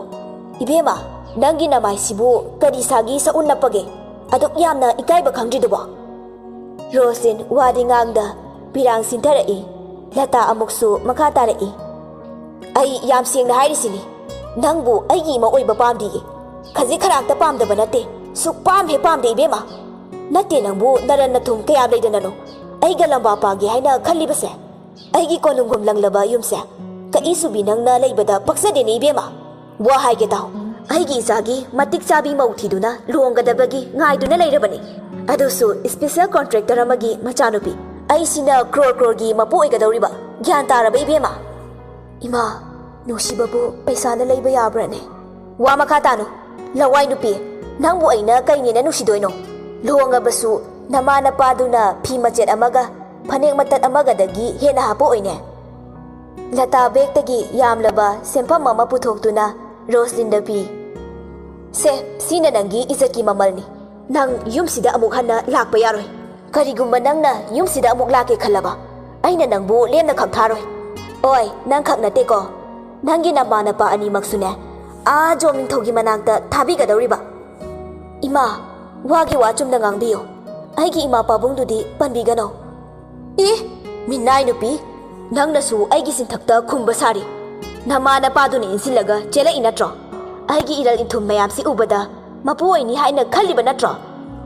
ꯏꯕꯦꯝꯃ, ꯅꯪꯒꯤ ꯅꯃꯥꯏꯁꯤꯕꯨ ꯀꯔꯤ ꯁꯥꯒꯤ ꯁꯛꯎꯟ ꯅꯞꯄꯒꯦ? ꯑꯗꯨꯛ ꯌꯥꯝꯅ ꯏꯀꯥꯏꯕ ꯈꯪꯗ꯭ꯔꯤꯗꯨꯕꯣ?" ꯔꯣꯁꯂꯤꯟ ꯋꯥꯗꯤ ꯉꯥꯡꯗ ꯄꯤꯔꯥꯡ ꯁꯤꯟꯊꯔꯛꯏ꯫ ꯂꯇꯥ ꯑꯃꯨꯛꯁꯨ ꯃꯈꯥ ꯇꯥꯔꯛꯏ꯫ "ꯑꯩ ꯌꯥꯝ ꯁꯦꯡꯅ ꯍꯥꯏꯔꯤꯁꯤꯅꯤ, ꯅꯪꯕꯨ ꯑꯩꯒꯤ ꯏꯃꯧ ꯑꯣꯏꯕ ꯄꯥꯝꯗꯤꯌꯦ꯫ ꯈꯖꯤꯛ ꯈꯔꯥꯛꯇ ꯄꯥꯝꯗꯕ ꯅꯠꯇꯦ, ꯁꯨꯛ ꯄꯥꯝ ꯍꯦꯛ ꯄꯥꯝꯗꯦ ꯏꯕꯦꯝꯃ꯫ ꯅꯠꯇꯦ, ꯅꯪꯕꯨ ꯅꯔꯟ ꯅꯊꯨꯝ ꯀꯌꯥ ꯂꯩꯗꯅꯅꯣ ꯑꯩꯒ ꯂꯝꯕꯥ ꯄꯥꯒꯦ ꯍꯥꯏꯅ ꯈꯜꯂꯤꯕꯁꯦ? ꯑꯩꯒꯤ ꯀꯣꯅꯨꯡꯒꯨꯝ ꯂꯪꯂꯕ ꯌꯨꯝꯁꯦ ꯀꯛꯏ ꯆꯨꯕꯤ ꯅꯪꯅ ꯂꯩꯕꯗ ꯄꯛꯆꯗꯦꯅꯦ ꯏꯕꯦꯝꯃ꯫ ꯋꯥ ꯍꯥꯏꯒꯦ ꯇꯥꯎ, ꯑꯩꯒꯤ ꯏꯆꯥꯒꯤ ꯃꯇꯤꯛ ꯆꯥꯕꯤ ꯃꯧ ꯊꯤꯗꯨꯅ ꯂꯨꯍꯣꯡꯒꯗꯕꯒꯤ ꯉꯥꯏꯗꯨꯅ ꯂꯩꯔꯕꯅꯤ꯫ ꯑꯗꯨꯁꯨ special contractor ꯑꯃꯒꯤ ꯃꯆꯥꯅꯨꯄꯤ꯫ ꯑꯩꯁꯤꯅ ꯀ꯭ꯔꯣꯔ ꯀ꯭ꯔꯣꯔꯒꯤ ꯃꯄꯨ ꯑꯣꯏꯒꯗꯧꯔꯤꯕ꯫ ꯒ꯭ꯌꯥꯟ ꯇꯥꯔꯕ ꯏꯕꯦꯝꯃ?" "ꯏꯃꯥ, ꯅꯨꯡꯁꯤꯕꯕꯨ ꯄꯩꯁꯥꯅ ꯂꯩꯕ ꯌꯥꯕ꯭ꯔꯅꯦ?" "ꯋꯥ ꯃꯈꯥ ꯇꯥꯅꯨ꯫ ꯂꯋꯥꯏ ꯅꯨꯄꯤ, ꯅꯪꯕꯨ ꯑꯩꯅ ꯀꯩꯅꯦꯅ ꯅꯨꯡꯁꯤꯗꯣꯏꯅꯣ? ꯂꯨꯍꯣꯡꯉꯕꯁꯨ ꯅꯃꯥ ꯅꯄꯥꯗꯨꯅ ꯐꯤ ꯃꯆꯦꯠ ꯑꯃꯒ ꯐꯅꯦꯛ ꯃꯇꯠ ꯑꯃꯒꯗꯒꯤ ꯍꯦꯟꯅ ꯍꯥꯞꯄꯛꯑꯣꯏꯅꯦ?" ꯂꯇꯥ ꯕꯦꯒꯇꯒꯤ ꯌꯥꯝꯂꯕ ꯁꯦꯟꯐꯝ ꯑꯃ ꯄꯨꯊꯣꯛꯇꯨꯅ ꯔꯣꯁꯂꯤꯟꯗ ꯄꯤ꯫ "ꯁꯦ, ꯁꯤꯅ ꯅꯪꯒꯤ ꯏꯖꯠꯀꯤ ꯃꯃꯜꯅꯤ꯫ ꯅꯪ ꯌꯨꯝꯁꯤꯗ ꯑꯃꯨꯛ ꯍꯟꯅ ꯂꯥꯛꯄ ꯌꯥꯔꯣꯏ꯫ ꯀꯔꯤꯒꯨꯝꯕ ꯅꯪꯅ ꯌꯨꯝꯁꯤꯗ ꯑꯃꯨꯛ ꯂꯥꯛꯀꯦ ꯈꯜꯂꯕ, ꯑꯩꯅ ꯅꯪꯕꯨ ꯂꯦꯝꯅ ꯈꯝꯊꯥꯔꯣꯏ꯫ ꯑꯣꯏ, ꯅꯪ ꯈꯛ ꯅꯠꯇꯦꯀꯣ, ꯅꯪꯒꯤ ꯅꯃꯥ ꯅꯄꯥ ꯑꯅꯤꯃꯛꯁꯨꯅꯦ, ꯑꯥ ꯖꯣꯝ ꯅꯤꯡꯊꯧꯒꯤ ꯃꯅꯥꯛꯇ ꯊꯥꯕꯤꯒꯗꯧꯔꯤꯕ꯫" "ꯏꯃꯥ, ꯋꯥꯒꯤ ꯋꯥ ꯆꯨꯝꯅ ꯉꯥꯡꯕꯤꯌꯨ꯫ ꯑꯩꯒꯤ ꯏꯃꯥ ꯄꯥꯕꯨꯡꯗꯨꯗꯤ ꯄꯟꯕꯤꯒꯅꯨ꯫" "ꯑꯦ, ꯃꯤꯅꯥꯏ ꯅꯨꯄꯤ, ꯅꯪꯅꯁꯨ ꯑꯩꯒꯤ ꯆꯤꯟꯊꯛꯇ ꯈꯨꯝꯕ ꯁꯥꯔꯤ꯫ ꯅꯃꯥ ꯅꯄꯥꯗꯨꯅ ꯏꯟꯁꯤꯜꯂꯒ ꯆꯦꯜꯂꯛꯏ ꯅꯠꯇ꯭ꯔꯣ? ꯑꯩꯒꯤ ꯏꯔꯜ ꯏꯟꯊꯨꯝ ꯃꯌꯥꯝꯁꯤ ꯎꯕꯗ ꯃꯄꯨ ꯑꯣꯏꯅꯤ ꯍꯥꯏꯅ ꯈꯜꯂꯤꯕ ꯅꯠꯇ꯭ꯔꯣ?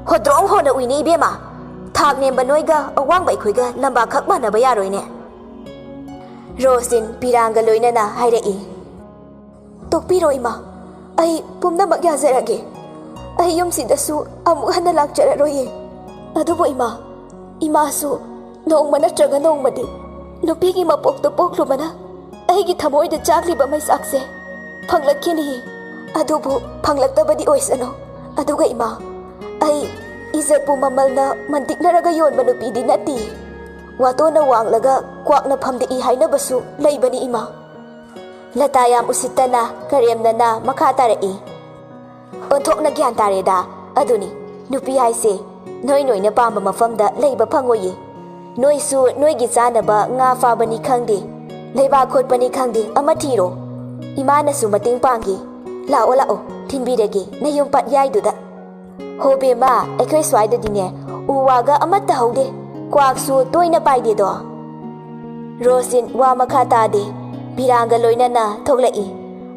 ꯍꯣꯗ꯭ꯔꯣꯡ ꯍꯣꯅ ꯎꯏꯅꯦ ꯏꯕꯦꯝꯃ꯫ ꯊꯥꯛ ꯅꯦꯝꯕ ꯅꯣꯏꯒ ꯑꯋꯥꯡꯕ ꯑꯩꯈꯣꯏꯒ ꯂꯝꯕꯥ ꯈꯛ ꯃꯥꯟꯅꯕ ꯌꯥꯔꯣꯏꯅꯦ꯫" ꯔꯣꯁꯂꯤꯟ ꯄꯤꯔꯥꯡꯒ ꯂꯣꯏꯅꯅ ꯍꯥꯏꯔꯛꯏ꯫ "ꯇꯣꯛꯄꯤꯔꯣ ꯏꯃꯥ, ꯑꯩ ꯄꯨꯝꯅꯃꯛ ꯌꯥꯖꯔꯒꯦ꯫ ꯑꯩ ꯌꯨꯝꯁꯤꯗꯁꯨ ꯑꯃꯨꯛ ꯍꯟꯅ ꯂꯥꯛꯆꯔꯔꯣꯏꯌꯦ꯫ ꯑꯗꯨꯕꯨ ꯏꯃꯥ, ꯏꯃꯥꯁꯨ ꯅꯣꯡꯃ ꯅꯠꯇ꯭ꯔꯒ ꯅꯣꯡꯃꯗꯤ ꯅꯨꯄꯤꯒꯤ ꯃꯄꯣꯛꯇ ꯄꯣꯛꯂꯨꯕꯅ ꯑꯩꯒꯤ ꯊꯃꯣꯏꯗ ꯆꯥꯛꯂꯤꯕ ꯃꯩꯆꯥꯛꯁꯦ ꯐꯪꯂꯛꯈꯤꯅꯤꯌꯦ꯫ ꯑꯗꯨꯕꯨ ꯐꯪꯂꯛꯇꯕꯗꯤ ꯑꯣꯏꯁꯅꯨ꯫ ꯑꯗꯨꯒ ꯏꯃꯥ, ꯑꯩ ꯏꯖꯠꯄꯨ ꯃꯃꯜꯅ ꯃꯟꯇꯤꯛꯅꯔꯒ ꯌꯣꯟꯕ ꯅꯨꯄꯤꯗꯤ ꯅꯠꯇꯦ꯫ ꯋꯥꯇꯣꯟꯅ ꯋꯥꯡꯂꯒ ꯀ꯭ꯋꯥꯛꯅ ꯐꯝꯗꯦꯛꯏ ꯍꯥꯏꯅꯕꯁꯨ ꯂꯩꯕꯅꯤ ꯏꯃꯥ꯫ ꯂꯇꯥ ꯌꯥꯝ ꯎꯁꯤꯠꯇꯅ ꯀꯔꯦꯝꯅꯅ ꯃꯈꯥ ꯇꯥꯔꯛꯏ꯫ ꯑꯣꯟꯊꯣꯛꯅ ꯒ꯭ꯌꯥꯟ ꯇꯥꯔꯦꯗ꯫ ꯑꯗꯨꯅꯤ, ꯅꯨꯄꯤ ꯍꯥꯏꯁꯦ ꯅꯣꯏ ꯅꯣꯏꯅ ꯄꯥꯝꯕ ꯃꯐꯝꯗ ꯂꯩꯕ ꯐꯪꯉꯣꯏꯌꯦ꯫ ꯅꯣꯏꯁꯨ ꯅꯣꯏꯒꯤ ꯆꯥꯅꯕ ꯉꯥ ꯐꯥꯕꯅꯤ ꯈꯪꯗꯦ, ꯂꯩꯕꯥꯛ ꯈꯣꯠꯄꯅꯤ ꯈꯪꯗꯦ, ꯑꯃ ꯊꯤꯔꯣ꯫ ꯏꯃꯥꯅꯁꯨ ꯃꯇꯦꯡ ꯄꯥꯡꯒꯦ꯫ ꯂꯥꯛꯑꯣ, ꯂꯥꯛꯑꯣ, ꯊꯤꯟꯕꯤꯔꯒꯦ ꯅꯌꯨꯝ ꯄꯠꯌꯥꯏꯗꯨꯗ꯫ ꯍꯣ ꯕꯦꯝꯃ, ꯑꯩꯈꯣꯏ ꯁ꯭ꯋꯥꯏꯗꯗꯤꯅꯦ ꯎ ꯋꯥꯒ ꯑꯃꯠꯇ ꯍꯧꯗꯦ, ꯀ꯭ꯋꯥꯛꯁꯨ ꯇꯣꯏꯅ ꯄꯥꯏꯗꯦꯗꯣ꯫ ꯔꯣꯁꯂꯤꯟ ꯋꯥ ꯃꯈꯥ ꯇꯥꯗꯦ, ꯕꯤꯔꯥꯡꯒ ꯂꯣꯏꯅꯅ ꯊꯣꯛꯂꯛꯏ꯫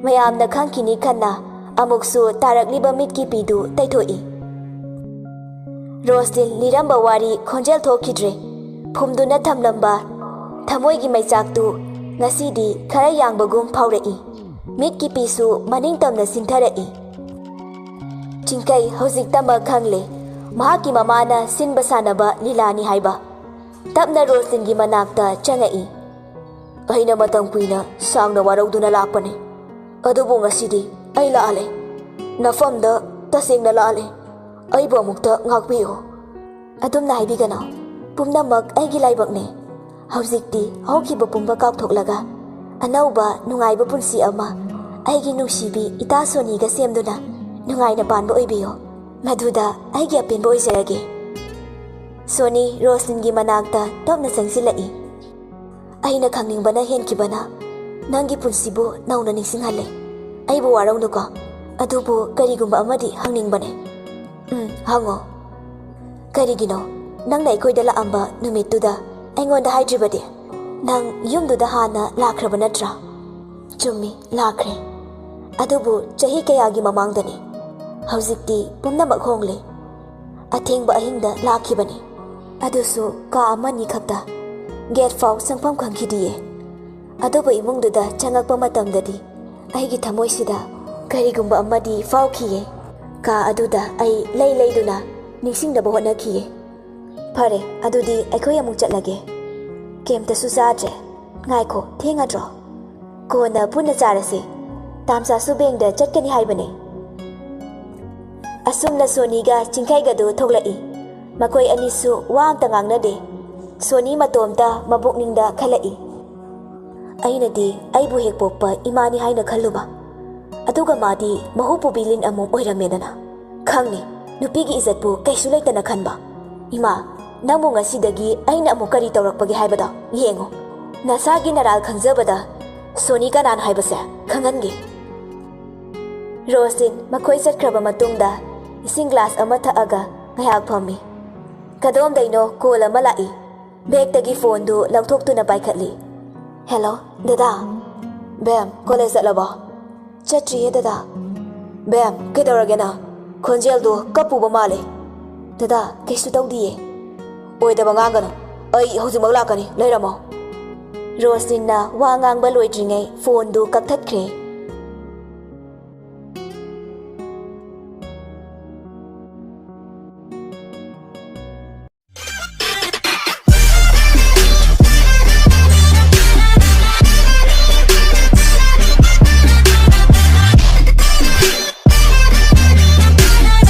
ꯃꯌꯥꯝꯅ ꯈꯪꯈꯤꯅꯤ ꯈꯟꯅ ꯑꯃꯨꯛꯁꯨ ꯇꯥꯔꯛꯂꯤꯕ ꯃꯤꯠꯀꯤ ꯄꯤꯗꯨ ꯇꯩꯊꯣꯛꯏ꯫ ꯔꯣꯁꯂꯤꯟ ꯂꯤꯔꯝꯕ ꯋꯥꯔꯤ ꯈꯣꯟꯖꯦꯜ ꯊꯣꯛꯈꯤꯗ꯭ꯔꯦ꯫ ꯐꯨꯝꯗꯨꯅ ꯊꯝꯂꯝꯕ ꯊꯃꯣꯏꯒꯤ ꯃꯩꯆꯥꯛꯇꯨ ꯉꯁꯤꯗꯤ ꯈꯔ ꯌꯥꯡꯕꯒꯨꯝ ꯐꯥꯎꯔꯛꯏ꯫ ꯃꯤꯠꯀꯤ ꯄꯤꯁꯨ ꯃꯅꯤꯡ ꯇꯝꯅ ꯆꯤꯡꯊꯔꯛꯏ꯫ ꯆꯤꯡꯀꯩ ꯍꯧꯖꯤꯛꯇꯃꯛ ꯈꯪꯂꯦ, ꯃꯍꯥꯛꯀꯤ ꯃꯃꯥꯅ ꯁꯤꯟꯕ ꯁꯥꯟꯅꯕ ꯂꯤꯂꯥꯅꯤ ꯍꯥꯏꯕ꯫ ꯇꯞꯅ ꯔꯣꯁꯂꯤꯟꯒꯤ ꯃꯅꯥꯛꯇ ꯆꯪꯉꯛꯏ꯫ "ꯑꯩꯅ ꯃꯇꯝ ꯀꯨꯏꯅ ꯁꯥꯡꯅ ꯋꯥꯔꯧꯗꯨꯅ ꯂꯥꯛꯄꯅꯤ, ꯑꯗꯨꯕꯨ ꯉꯁꯤꯗꯤ ꯑꯩ ꯂꯥꯜꯂꯦ꯫ ꯅꯐꯝꯗ ꯇꯁꯦꯡꯅ ꯂꯥꯜꯂꯦ꯫ ꯑꯩꯕꯨ ꯑꯃꯨꯛꯇ ꯉꯥꯛꯄꯤꯌꯨ꯫" "ꯑꯗꯨꯝꯅ ꯍꯥꯏꯕꯤꯒꯅꯨ꯫ ꯄꯨꯝꯅꯃꯛ ꯑꯩꯒꯤ ꯂꯥꯏꯕꯛꯅꯦ꯫ ꯍꯧꯖꯤꯛꯇꯤ ꯍꯧꯈꯤꯕ ꯄꯨꯝꯕ ꯀꯥꯎꯊꯣꯛꯂꯒ ꯑꯅꯧꯕ ꯅꯨꯡꯉꯥꯏꯕ ꯄꯨꯟꯁꯤ ꯑꯃ ꯑꯩꯒꯤ ꯅꯨꯡꯁꯤꯕꯤ ꯏꯇꯥ ꯁꯣꯅꯤꯒ ꯁꯦꯝꯗꯨꯅ ꯅꯨꯡꯉꯥꯏꯅ ꯄꯥꯟꯕ ꯑꯣꯏꯕꯤꯌꯨ꯫ ꯃꯗꯨꯗ ꯑꯩꯒꯤ ꯑꯄꯦꯟꯕ ꯑꯣꯏꯖꯔꯒꯦ꯫" ꯁꯣꯅꯤ ꯔꯣꯁꯂꯤꯟꯒꯤ ꯃꯅꯥꯛꯇ ꯇꯞꯅ ꯆꯪꯁꯤꯜꯂꯛꯏ꯫ "ꯑꯩꯅ ꯈꯪꯅꯤꯡꯕꯅ ꯍꯦꯟꯈꯤꯕꯅ ꯅꯪꯒꯤ ꯄꯨꯟꯁꯤꯕꯨ ꯅꯧꯅ ꯅꯤꯡꯁꯤꯡꯍꯜꯂꯦ꯫ ꯑꯩꯕꯨ ꯋꯥꯔꯧꯅꯨꯀꯣ꯫ ꯑꯗꯨꯕꯨ ꯀꯔꯤꯒꯨꯝꯕ ꯑꯃꯗꯤ ꯍꯪꯅꯤꯡꯕꯅꯦ꯫" "ꯎꯝ, ꯍꯪꯉꯣ꯫" "ꯀꯔꯤꯒꯤꯅꯣ ꯅꯪꯅ ꯑꯩꯈꯣꯏꯗ ꯂꯥꯛꯑꯝꯕ ꯅꯨꯃꯤꯠꯇꯨꯗ ꯑꯩꯉꯣꯟꯗ ꯍꯥꯏꯗ꯭ꯔꯤꯕꯗꯤ? ꯅꯪ ꯌꯨꯝꯗꯨꯗ ꯍꯥꯟꯅ ꯂꯥꯛꯈ꯭ꯔꯕ ꯅꯠꯇ꯭ꯔꯥ?" "ꯆꯨꯝꯃꯤ, ꯂꯥꯛꯈ꯭ꯔꯦ꯫ ꯑꯗꯨꯕꯨ ꯆꯍꯤ ꯀꯌꯥꯒꯤ ꯃꯃꯥꯡꯗꯅꯤ꯫ ꯍꯧꯖꯤꯛꯇꯤ ꯄꯨꯝꯅꯃꯛ ꯍꯣꯡꯂꯦ꯫ ꯑꯊꯦꯡꯕ ꯑꯍꯤꯡꯗ ꯂꯥꯛꯈꯤꯕꯅꯤ꯫ ꯑꯗꯨꯁꯨ ꯀꯥ ꯑꯃꯅꯤ ꯈꯛꯇ꯫ ꯒꯦꯠ ꯐꯥꯎ ꯆꯪꯐꯝ ꯈꯪꯈꯤꯗꯤꯌꯦ꯫ ꯑꯗꯨꯕꯨ ꯏꯃꯨꯡꯗꯨꯗ ꯆꯪꯉꯛꯄ ꯃꯇꯝꯗꯗꯤ ꯑꯩꯒꯤ ꯊꯃꯣꯏꯁꯤꯗ ꯀꯔꯤꯒꯨꯝꯕ ꯑꯃꯗꯤ ꯐꯥꯎꯈꯤꯌꯦ꯫ ꯀꯥ ꯑꯗꯨꯗ ꯑꯩ ꯂꯩ ꯂꯩꯗꯨꯅ ꯅꯤꯡꯁꯤꯡꯅꯕ ꯍꯣꯠꯅꯈꯤꯌꯦ꯫" "ꯐꯔꯦ, ꯑꯗꯨꯗꯤ ꯑꯩꯈꯣꯏ ꯑꯃꯨꯛ ꯆꯠꯂꯒꯦ꯫ ꯀꯩꯝꯇꯁꯨ ꯆꯥꯗ꯭ꯔꯦ꯫ ꯉꯥꯏꯈꯣ, ꯊꯦꯡꯉꯗ꯭ꯔꯣ? ꯀꯣꯟꯅ ꯄꯨꯟꯅ ꯆꯥꯔꯁꯦ꯫ ꯇꯥꯝꯆꯥꯁꯨ ꯕꯦꯡꯗ ꯆꯠꯀꯅꯤ ꯍꯥꯏꯕꯅꯦ꯫ ꯑꯁꯨꯝꯅ ꯁꯣꯅꯤꯒ ꯆꯤꯡꯈꯩꯒꯗꯨ ꯊꯣꯛꯂꯛꯏ꯫ ꯃꯈꯣꯏ ꯑꯅꯤꯁꯨ ꯋꯥ ꯑꯝꯇ ꯉꯥꯡꯅꯗꯦ꯫ ꯁꯣꯅꯤ ꯃꯇꯣꯝꯇ ꯃꯕꯨꯛꯅꯤꯡꯗ ꯈꯜꯂꯛꯏ꯫ ꯑꯩꯅꯗꯤ ꯑꯩꯕꯨ ꯍꯦꯛ ꯄꯣꯛꯄ ꯏꯃꯥꯅꯤ ꯍꯥꯏꯅ ꯈꯜꯂꯨꯕ, ꯑꯗꯨꯒ ꯃꯥꯗꯤ ꯃꯍꯨ ꯄꯨꯕꯤ ꯂꯤꯟ ꯑꯃꯣꯝ ꯑꯣꯏꯔꯝꯃꯦꯗꯅ꯫ ꯈꯪꯅꯤ, ꯅꯨꯄꯤꯒꯤ ꯏꯖꯠꯄꯨ ꯀꯩꯁꯨ ꯂꯩꯇꯅ ꯈꯟꯕ꯫ ꯏꯃꯥ, ꯅꯪꯕꯨ ꯉꯁꯤꯗꯒꯤ ꯑꯩꯅ ꯑꯃꯨꯛ ꯀꯔꯤ ꯇꯧꯔꯛꯄꯒꯦ ꯍꯥꯏꯕꯗꯣ ꯌꯦꯡꯉꯨ꯫ ꯅꯁꯥꯒꯤ ꯅꯔꯥꯜ ꯈꯪꯖꯕꯗ ꯁꯣꯅꯤ ꯀꯅꯥꯅꯣ ꯍꯥꯏꯕꯁꯦ ꯈꯪꯍꯟꯒꯦ꯫ ꯔꯣꯁꯂꯤꯟ ꯃꯈꯣꯏ ꯆꯠꯈ꯭ꯔꯕ ꯃꯇꯨꯡꯗ ꯏꯁꯤꯡ ꯒ꯭ꯂꯥꯁ ꯑꯃ ꯊꯛꯑꯒ ꯉꯥꯏꯍꯥꯛ ꯐꯝꯃꯤ꯫ ꯀꯗꯣꯝꯗꯩꯅꯣ ꯀꯣꯜ ꯑꯃ ꯂꯥꯛꯏ꯫ ꯕꯦꯒꯇꯒꯤ ꯐꯣꯟꯗꯨ ꯂꯧꯊꯣꯛꯇꯨꯅ ꯄꯥꯏꯈꯠꯂꯤ꯫ "ꯍꯦꯜꯂꯣ, ꯗꯗꯥ꯫ ꯕꯦꯝ, ꯀꯣꯂꯦꯖ ꯆꯠꯂꯕꯣ?" "ꯆꯠꯇ꯭ꯔꯤꯌꯦ, ꯗꯗꯥ꯫" "ꯕꯦꯝ, ꯀꯩꯗꯧꯔꯒꯦ ꯅꯪ? ꯈꯣꯟꯖꯦꯜꯗꯨ ꯀꯞꯄꯨꯕ ꯃꯥꯜꯂꯦ꯫" "ꯗꯗꯥ, ꯀꯩꯁꯨ ꯇꯧꯗꯤꯌꯦ꯫" "ꯑꯣꯏꯗꯕ ꯉꯥꯡꯒꯅꯨ꯫ ꯑꯩ ꯍꯧꯖꯤꯛꯃꯛ ꯂꯥꯛꯀꯅꯤ, ꯂꯩꯔꯝꯃꯣ꯫" ꯔꯣꯁꯂꯤꯟꯅ ꯋꯥ ꯉꯥꯡꯕ ꯂꯣꯏꯗ꯭ꯔꯤꯉꯩ ꯐꯣꯟꯗꯨ ꯀꯛꯊꯠꯈ꯭ꯔꯦ꯫